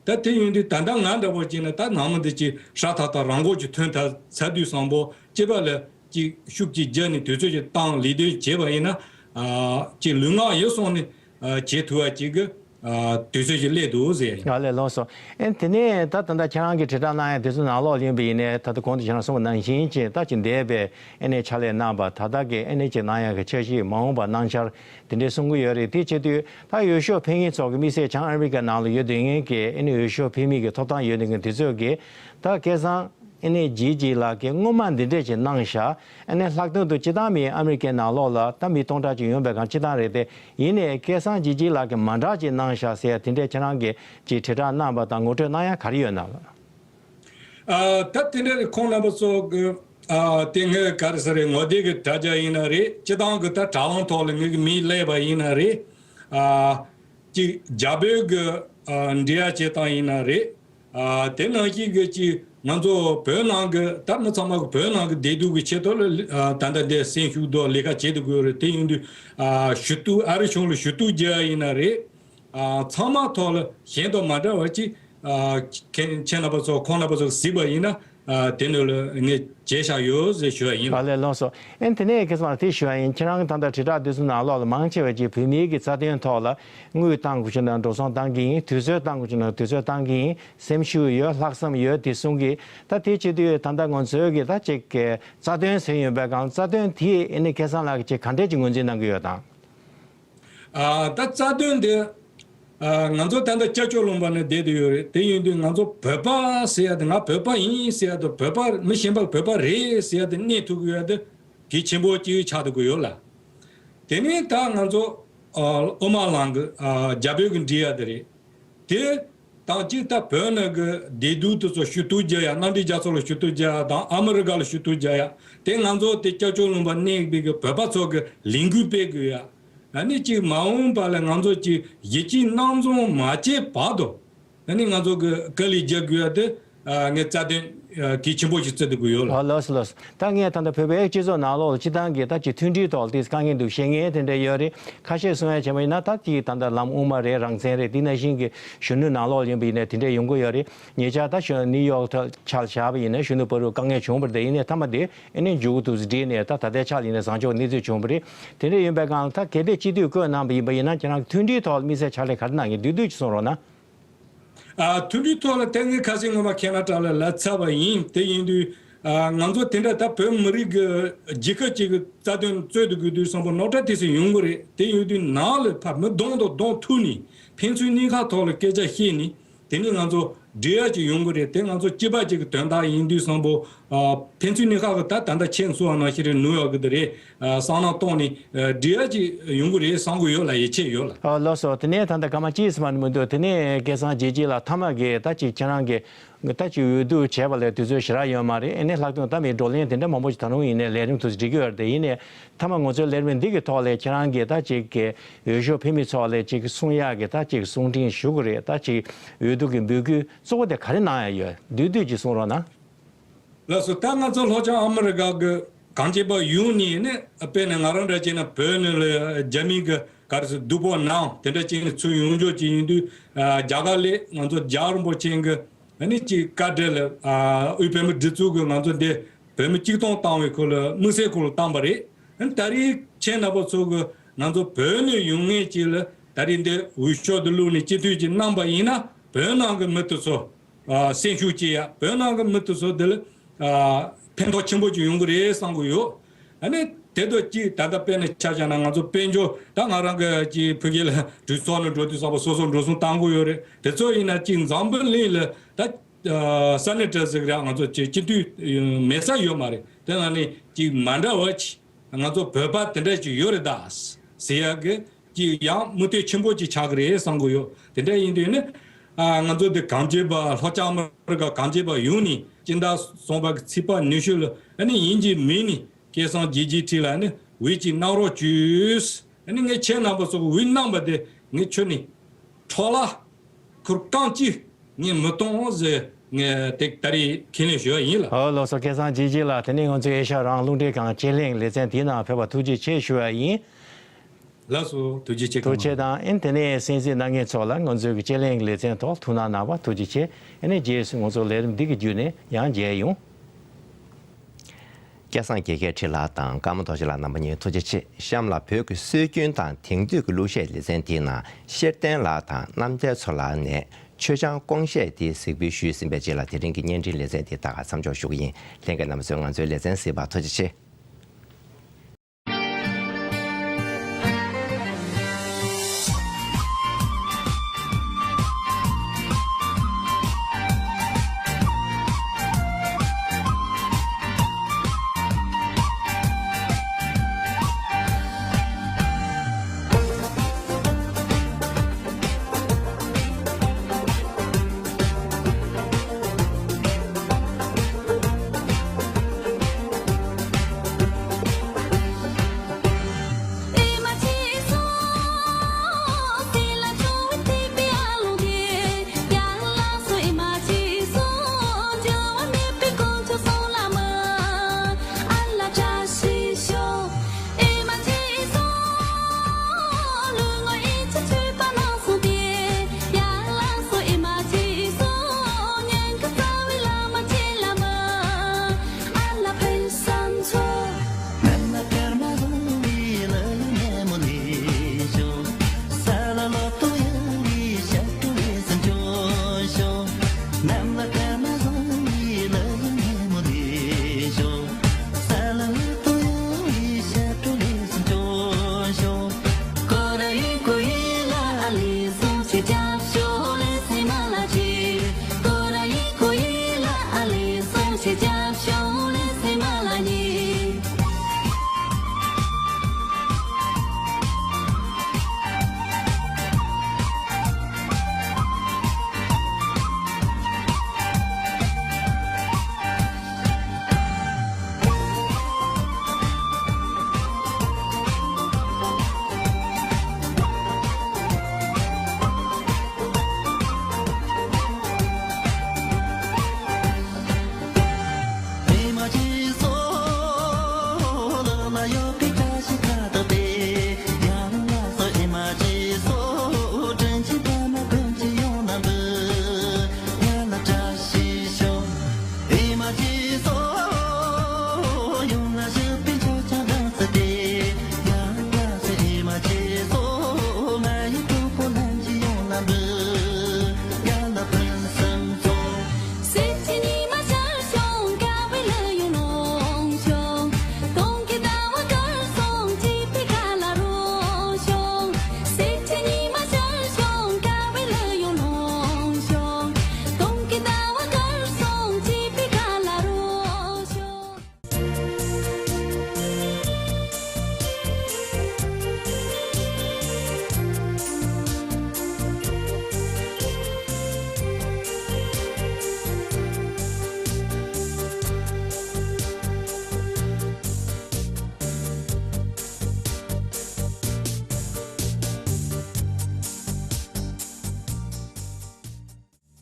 ད་དེ་ཡིན་དུས་ད་ལྟ་ང་འདྲ་པོ་བྱས་ན་ད་ནང་མི་འདི་གཅིག་ཧྲ་ཐག་ཐག་རང་མགོ་གཅིག་ཐོན་ཐལ་ཚར་དུས་བསམ་པོ་སྐྱེས་པ་ལ་གཅིག་ཤུགས་གཅིག་རྒྱབ་ནས་དུས་ཚོད་ཅིག་བཏང་ལས་དོན་བྱས་པ་ཡིན་ན་ཨ་གཅིག་ལུས་ངག་ཡིད་གསུམ་ནས་ཨ་བྱེད་ཐུབ་པ་གཅིག་གི་ཨ་དུས་ཚོད་ཅིག་སླེབས་འདུག་ཟེར། ཨ་ལས། ལགས་སོ། ཨེ་དེ་ནས་ད་ད་ལྟ་ཁྱེད་རང་གིས་དྲིལ་བསྒྲགས་གནང་ཡ་དེ་ཚོ་ནང་ལོགས་ཡིན་པ་ཡིན་ནའི་ད་ལྟ་གོང་དུ་ཁྱེད་རང་གསུངས་པ་ནང་བཞིན་བྱས་ད་ཅིག་འདས་པའི་ཨེ་ནས་ཕྱག་ལས་གནང་བ་ད་ལྟ་གི་ཨེ་ནས་ཅིག་གནང་ཡ་གི་འཆར་གཞི་མ་འོངས་པ་གནང་འཆར་དེ་འདྲས་གསུང་གི་ཡོད་རེད། དེ་བྱེད་དུས་ད་འོས་ཤོག་འཕེན་མཁན་ཚོ་གི་དམིགས་བསལ་བྱང་ཨ་མི་རི་ཀ་ནང་ལ་ཡོད་སྡོད་མཁན་གི་ཨེ་ནས་འོས་ཤོག་འཕེན་མི་གི་ཐོབ་ཐང་ཡོད་མཁན་དེ་ཚོས་གི་ད་སྐལ་བཟང་ཨེ་ནས་རྗེས་རྗེས་ལགས་ཀྱིས་སྔོན་མ་འདི་འདྲས་ཅིག་གནང་ཤག། ཨེ་ནས་ལྷག་དོན་དུ་སྤྱི་བཏང་མི་ཨ་མི་རི་ཀའི་ནང་ལོགས་ལ་ད་མི་སྟོང་ཕྲག་ཅིག་ཡོང་པའི་སྒང་སྤྱི་བཏང་རེད་དེ། ཡིན་ནའི་སྐལ་བཟང་རྗེས་རྗེས་ལགས་ཀྱིས་མ་འདྲ་ཅིག་གནང་ཤག་ཟེར་ཡ་དེ་འདྲས་ཁྱེད་རང་གིས་ཅིག་དྲིལ་བསྒྲགས་གནང་པ་དང་ངོ་སྤྲོད་གནང་ཡ་ག་རེ་ཡོད་ན་ལགས། ཨ་ད་དེ་འདྲ་རེད། ཁོང་རྣམ་པ་ཚོ་གི་ཨ་དེ་ངས་ག་རེ་ཟེར་རེད། ངོ་དེབ་གི་དྲ་རྒྱ་ཡིན་ན་རེད། སྤྱི་བཏང་གི་ད་དྲ་ལམ་ཐོག་ལ་ངེད་ཀྱི་མིང་སླེབས་པ་ཡིན་ན་རེད། ཨ་ཅིག་རྒྱ་བོད་གི་ཨ་འབྲེལ་ཡ་བྱེད་སྟངས་ཡིན་ན་རེད། ཨ་དེ་ནང་བཞིན་གྱི་ཅིག་ང་ཚོ་བོད་ནང་གི་ད་མི་ཚང་མ་གི་བོད་ནང་གི་བདེ་སྡུག་གི་ཆེད་དུ་ལ་ཨ་ད་ལྟ་འདི་སེམས་ཤུགས་དང་ལས་ཀ་བྱེད་དུ་དགོས་རེད། དེ་ཡིན་དུས་ཨ་ཞུ་གཏུག་ཨ་རི་གཞུང་ལ་ཞུ་གཏུག་རྒྱག་ཡ་ཡིན་ན་རེད། ཨ་ཚང་མ་ཐོག་ལ་གཞན་དང་མ་འདྲ་བ་ཅིག་ཨ་ཁྱེད་ཁྱེད་རྣམ་པ་ཚོ་ཁོང་རྣམ་པ་ཚོ་གཟིགས་པ་ཡིན་ན་ཨ་དེ་ནང་ལ་ངས་བྱས་བཞག་ཡོད་ཟེར་ཞུ་བ་ཡིན། ཨ་ལས། ལགས་སོ། ཨེ་དེ་ནས་ཁ་སང་དེ་ཞུ་བ་ཡིན། ཁྱེད་རང་གི་ད་ལྟ་དྲིལ་བསྒྲགས་དེ་ཚོ་ནང་ལོགས་ལ་མང་ཆེ་བ་ཅིག་བོད་མིའི་གི་རྩ་དོན་ཐོག་ལ་དངུལ་བཏང་དགོས་ཀྱི་ན་འགྲོ་སོང་བཏང་གི་ཡིན། དུས་ཚོད་བཏང་དགོས་ཀྱི་ན་དུས་ཚོད་བཏང་གི་ཡིན། སེམས་ཤུགས་ཡོད། ལྷག་བསམ་ཡོད། དེ་གསུང་གི། ད་དེ་བྱེད་དུས་ད་ལྟ་ང་ཚོའི་གི་ད་ཅིག་གི་རྩ་དོན་ཟེར་ཡོད་པའི་སྒང་རྩ་དོན་དེ་ཨེ་ནས་ཁ་སང་ལགས་ཀྱིས་ག་འདྲས་ཀྱི་ངོས་འཛིན་གནང་གི་ཡོད་དང་། ཨ་ད་རྩ་དོན་འདི་ཨ་ང་ཚོ་ད་ལྟ་སྐྱབས་བཅོལ་ལུང་པ་ནས་བསྡད་དུ་ཡོད་རེད། དེ་ཡིན་དུས་ང་ཚོ་བོད་པ་ཟེར་ཡ་དེ་ང་བོད་པ་ཡིན་ཟེར་ཡ་དེ་བོད་པ་མི་གཞན་པ་བོད་པ་རེད་ཟེར་ཡ་དེ་གནས་ཐུབ་ཀྱི་ཡོད་དེ་གལ་ཆེན་པོ་གཅིག་ཆགས་ཐུབ་ཀྱི་ཡོད་ལ། དེ་ནས་ད་ང་ཚོ་ཨ་དབུ་མ་ལགས་ཀྱི་ཨ་རྒྱ་བོད་ཀྱི་འབྲེལ་ཡ་དེ་རེད། དེ་དང་གཅིག་ད་བོད་ནང་གི་བདེ་སྡུག་དེ་ཚོ་ཞུ་གཏུག་རྒྱག་ཡ། མཉམ་འབྲེལ་རྒྱལ་ཚོགས་ལ་ཞུ་གཏུག་རྒྱག་ཡ་དང་ཨ་མི་རི་ཀ་ལ་ཞུ་གཏུག་རྒྱག་ཡ། དེ་ང་ཚོ་དེ་སྐྱབས་བཅོལ་ལུང་པ་གནས་པའི་གི་བོད་པ་ཚོ་གི་ལས་འགུལ་སྤེལ་དགོས་ཡ། ཨ་ནི་གཅིག་མ་འོངས་པ་ལ་ང་ཚོ་གཅིག་ཡིད་ཆེས་སྣང་ཆུང་མ་བྱས་བར་དུ་ཨ་ནི་ང་ཚོ་གི་དཀའ་ལས་རྒྱག་དགོས་ཡ་དེ་ཨ་ངས་རྩ་དོན་ཨ་གལ་ཆེན་པོ་ཞིག་བརྩི་དགོས་ཡོད་ལ། ཨ་ལགས་སོ། ལགས་སོ། ད་ངས་ད་ལྟ་བོད་པའི་སྤྱི་ཚོགས་ནང་ལོགས་ལ་སྤྱི་བཏང་གི་ད་ཅིག་མཐུན་སྒྲིལ་ཐོག་ལ་དེ་དཀའ་ངལ་འདུག་བཤད་མཁན་དེ་འདྲ་ཡོད་རེད། ཁ་ཤས་གསུང་ཡ་བྱས་པ་ཡིན་ན་ད་ཅིག་ད་ལྟ་ལམ་དབུ་མ་རེད། རང་བཙན་རེད། དེ་ནང་བཞིན་གྱི་གཞོན་ནུ་ནང་ལོགས་ཡིན་པ་ཡིན་ན་དེ་འདྲ་ཡོང་གི་ཡོད་རེད། ཉེ་ཆར་ད་གཞོན་ནིའུ་ཡོག་ཐོག་ཆ་ལ་བཞག་པ་ཡིན་ན་གཞོན་ནུ་བར་དུ་དཀའ་ངལ་བྱུང་བ་རེད། དེ་ཡིན་ནའི་མཐའ་མ་དེ་ཨེ་ནས་མཇུག་ཏུ་བསྒྲིལ་ནས་ད་ད་ལྟའི་ཆ་ལ་ཡིན་ན་བཟང་ཕྱོགས་གནས་ཚུལ་བྱུང་བ་རེད། དེ་འདྲ་ཡིན་པའི་སྒང་ལ་ད་གལ་ཏེ་སྤྱི་འཐུས་བསྐོས་གནང་བ་ཡིན་པ་ཡིན་ན་ཁྱེད་རང་གི་མཐུན་སྒྲིལ་ཐོག་ལ་དམིགས་བསལ་ཕྱག་ལས་ག་རེ་གནང་གི་འདུག་བསྡུས་ཀྱིས་གསུང་རོགས་གནང་། ཨ་མཐུན་སྒྲིལ་ཐོག་ལ་དེ་སྔའི་ཁ་སང་སྔོན་མ་ཁེ་ན་ཌ་ལ་ལབ་ཚར་བ་ཡིན། དེ་ཡིན་དུས་ཨ་ང་ཚོ་དེ་འདྲ་ད་བོད་མི་རིགས་ཀྱི་རྒྱལ་ཁབ་ཅིག་གི་རྩ་དོན་རྩོད་དུ་དགོས་དུས་བསམ་པ་རྙོག་དྲ་དེ་ཚོ་ཡོང་གི་རེད། དེ་ཡོད་དུས་ནང་ལ་ཕར་མི་གདོང་དང་གདོང་ཐུག་ནས་ཕན་ཚུན་གཉིས་ཀ་ཐོག་ལ་སྐད་ཆ་བཤད་ནས་དེ་ནས་ང་ཚོ་ འབྲེལ་ཡག་ཅིག་ཡོང་གི་རེད། དེ་ང་ཚོ་སྐྱིད་པ་ཅིག་གི་དོན་དག་ཡིན་དུས་བསམ་པོ། ཨ། ཕན་ཚུན་གཉིས་ཀ་གི་ད་ད་ལྟ་ཁྱེད་གསུངས་པ་ནང་བཞིན་རེད། ནུས་ཡག་གི་དེ་རེད། ཨ། བསམ་བློ་གཏོང་ནས། ཨ། འབྲེལ་ཡག་ཅིག་ཡོང་གི་རེད་བསམ་གི་ཡོད་ལ། ཡིད་ཆེས་ཡོད་ལ། ཨ། ལགས་སོ། དེ་ནས་ད་ལྟ་སྐར་མ་གཅིག་ཙམ་མ་གཏོགས་མི་འདུག་དེ་ནས་སྐལ་བཟང་རྗེ་སྐྱིད་ལགས། མཐའ་མ་གི་ད་ཅིག་ཁྱེད་རང་གི་ད་ཅིག་འོས་བསྡུ་བྱས་པ་ལས་དུས་ཚོད་ཞེ་དྲག་ཡོད་མ་རེད། ཨ་ནི་ལྷག་དོན་ད་མི་བགྲོ་གླེང་དེ་འདྲ་མང་པོ་ཞིག་ད་རུང་ཡིན་ནའི་ལས་རིམ་དུ་འགྲིག་གི་ཡོད་རེད། དེ་ཡིན་ནའི་མཐའ་མ་ང་ཚོའི་ལས་རིམ་འདི་གི་ཐོག་ལས་ཁྱེད་རང་གིས་ད་ཅིག་གི་འོས་ཤོག་འཕེན་མི་ཚོ་ལ་ཅིག་གསུང་ཡག་གི་ད་ཅིག་གསུང་འཕྲིན་ཞུ་དགོས་རེད། ད་ཅིག་འོས་བསྡུ་གི་འབོད་སྐུལ་གཙོ་བོ་དེ་ག་རེ་གནང་ཡག་ཡོད། བསྡུས་བསྡུས་ཅིག་གསུང་རོགས་གནང་། ལགས་སོ། ད་ང་ཚོ་ལྷོ་བྱང་ཨ་མི་རི་ཀ་གི་གངས་ཅན་པ་ཡོངས་ནས་ནི། དཔེར་ན་ང་རང་འདྲ་བྱས་ན་བོད་ནས་ལ་རྒྱ་མི་གི་ག་རེ་ཟེར། བསྡུ་བ་ནང་དེ་འདྲ་བྱས་ནས་ཚུར་ཡོང་ཕྱོགས་ཅིག་ཡིན་དུས། ཨ། རྒྱ་གར་ལ་ང་ཚོ་རྒྱལ་བ་རིན་པོ་ཆེ་གི་ཨ་ནི་ཅིག་བཀའ་དྲིན་ལ། ཨ། དབུས་བོད་མིའི་སྒྲིག་འཛུགས་ཀྱིས་ང་ཚོ་འདི་བོད་མི་གཅིག་སྟོང་བཏང་བའི་ཁོ་ལ་དམིགས་བསལ་ཁོ་ལ་བཏང་པ་རེད། ཨ་ནི་ད་རེས་ཁྱེད་རྣམ་པ་ཚོ་གིས་ང་ཚོ་བོད་ནས་ཡོང་མཁན་ཅིག་ལ་ད་རེས་འདི་འོས་ཤོག་འདི་བླུགས་ནས་སྤྱི་འཐུས་ཅིག་གནང་པ་ཡིན་ན། བོད་ནང་གི་མི་དེ་ཚོ། ཨ། སེམས་ཤུགས་སྐྱེ་ཡ། བོད་ནང་གི་མི་དེ་ཚོ་འདི་ལ། ཨ། ཕན་ཐོགས་ཆེན་པོ་ཅིག་ཡོང་གི་རེད་བསམ་གི་ཡོད། ཨ་ནི་དེ་དང་གཅིག་ད་ལྟ་དཔེར་ན་ཆ་བཞག་ན་ང་ཚོ་དཔལ་འབྱོར། ད་ང་རང་གི་ཅིག་ཕ་གི་ལ་གྲོས་ཚོགས་ནང་འགྲོ་དུས་ཙམ་པ་སོ་སོ་འགྲོ་སོང་བཏང་གི་ཡོད་རེད། དེ་ཚོ་ཡིན་ན་ཅིག་འཛམ་བུ་གླིང་ལ་ད། ཨ། ས་གནས་གྲས་ཟིག་རེད། ང་ཚོ་ཅིག་སྤྱི་འཐུས་མེད་ས་ཡོད་མ་རེད། དེ་ནང་ནས་ཅིག་མ་འདྲ་བ་ཅིག་ང་ཚོ་བོད་པ་དེ་འདྲ་ཅིག་ཡོད་རེད་ད་ཟེར་ཡག་གི་ཅིག་ཡང་མིག་ལྟོས་ཆེན་པོ་ཅིག་ཆགས་ཀྱི་རེད་བསམ་གྱི་ཡོད། དེ་འདྲ་ཡིན་དུས་ནི། ཨ། ང་ཚོ་འདི་གངས་ཅན་པ། ལྷོ་བྱང་ཨ་མི་རི་ཀ་གངས་ཅན་པ་ཡོངས་ནས་སྤྱི་ཟླ་གསུམ་པ་གི་ཚེས་པ་ཉི་ཤུ་ལ། ཨ་ནི་ཡིན་གཅིག་མིན་གཅིག་སྐལ་བཟང་རྒྱལ་སྐྱིད་ཁྲི་ལ་ནི་འོས་ཅིག་གནང་རོགས་བྱོས། ཨ་ནི་ངས་ཁྱེད་རྣམ་པ་ཚོ་གི་འོས་གནང་པ་དེ་ངས་ཁྱོན་ནས་འཕྲོ་བརླག་ཁུར་རྐང་གཅིག་ངས་མི་གཏོང་ཟེར། ངས་དེ་ད་རེས་ཁས་ལེན་ཞུ་བ་ཡིན་ལ། ཨོ། ལགས་སོ། སྐལ་བཟང་རྒྱལ་སྐྱིད་ལགས། དེ་ནས་ང་ཚོའི་ཨེ་ཤ་ཡ་རང་རླུང་འཕྲིན་ཁང་དཔྱད་གླེང་ལེ་ཚན་དེའི་ནང་ཕེབས་པར་ཐུགས་རྗེ་ཆེ་ཞུ་བ་ཡིན། ལགས་སོ། ཐུགས་རྗེ་ཆེ། ཐུགས་རྗེ་དང་། ཨེ་ནི་དེ་ནས་གསན་གཟིགས་གནང་མཁན་ཚོ་ལ་ང་ཚོའི་གི་དཔྱད་གླེང་ལེ་ཚན་ཐོག་ཐུགས་སྣང་གནང་བར་ཐུགས་རྗེ་ཆེ། ཨེ་ནི་རྗེས་སུ་ང་ཚོ་ལས་རིམ་འདི་གི་བརྒྱུད་ནས་ཡང་མཇལ་ཡོང་། སྐལ་བཟང་དགེ་རྒྱས་ཁྲི་ལགས་དང་ཀརྨ་རྡོ་རྗེ་ལགས། རྣམ་པ་གཉིས་ཐུགས་རྗེ་ཆེ། གཤམ་ལ་བོད་ཀྱི་སྲོལ་རྒྱུན་དང་དེང་དུས་ཀྱི་གླུ་གཞས་ལེ་ཚན་དེའི་ནང་ཤེར་བསྟན་ལགས་དང་རྣམ་རྒྱལ་མཚོ་ལགས་ནས་མཆོད་ཆང་སྐོང་གཞས་དེ་གཟིགས་འབུལ་ཞུས་ཟིན་པའི་རྗེས་ལ་དེ་རིང་གི་བརྙན་འཕྲིན་ལེ་ཚན་དེ་ད་ག་མཚམས་འཇོག་ཞུ་གི་ཡིན། ལྷན་རྒྱས་རྣམ་པ་ཚོས་ང་ཚོའི་ལེ་ཚན་གཟིགས་པར་ཐུགས་རྗེ་ཆེ།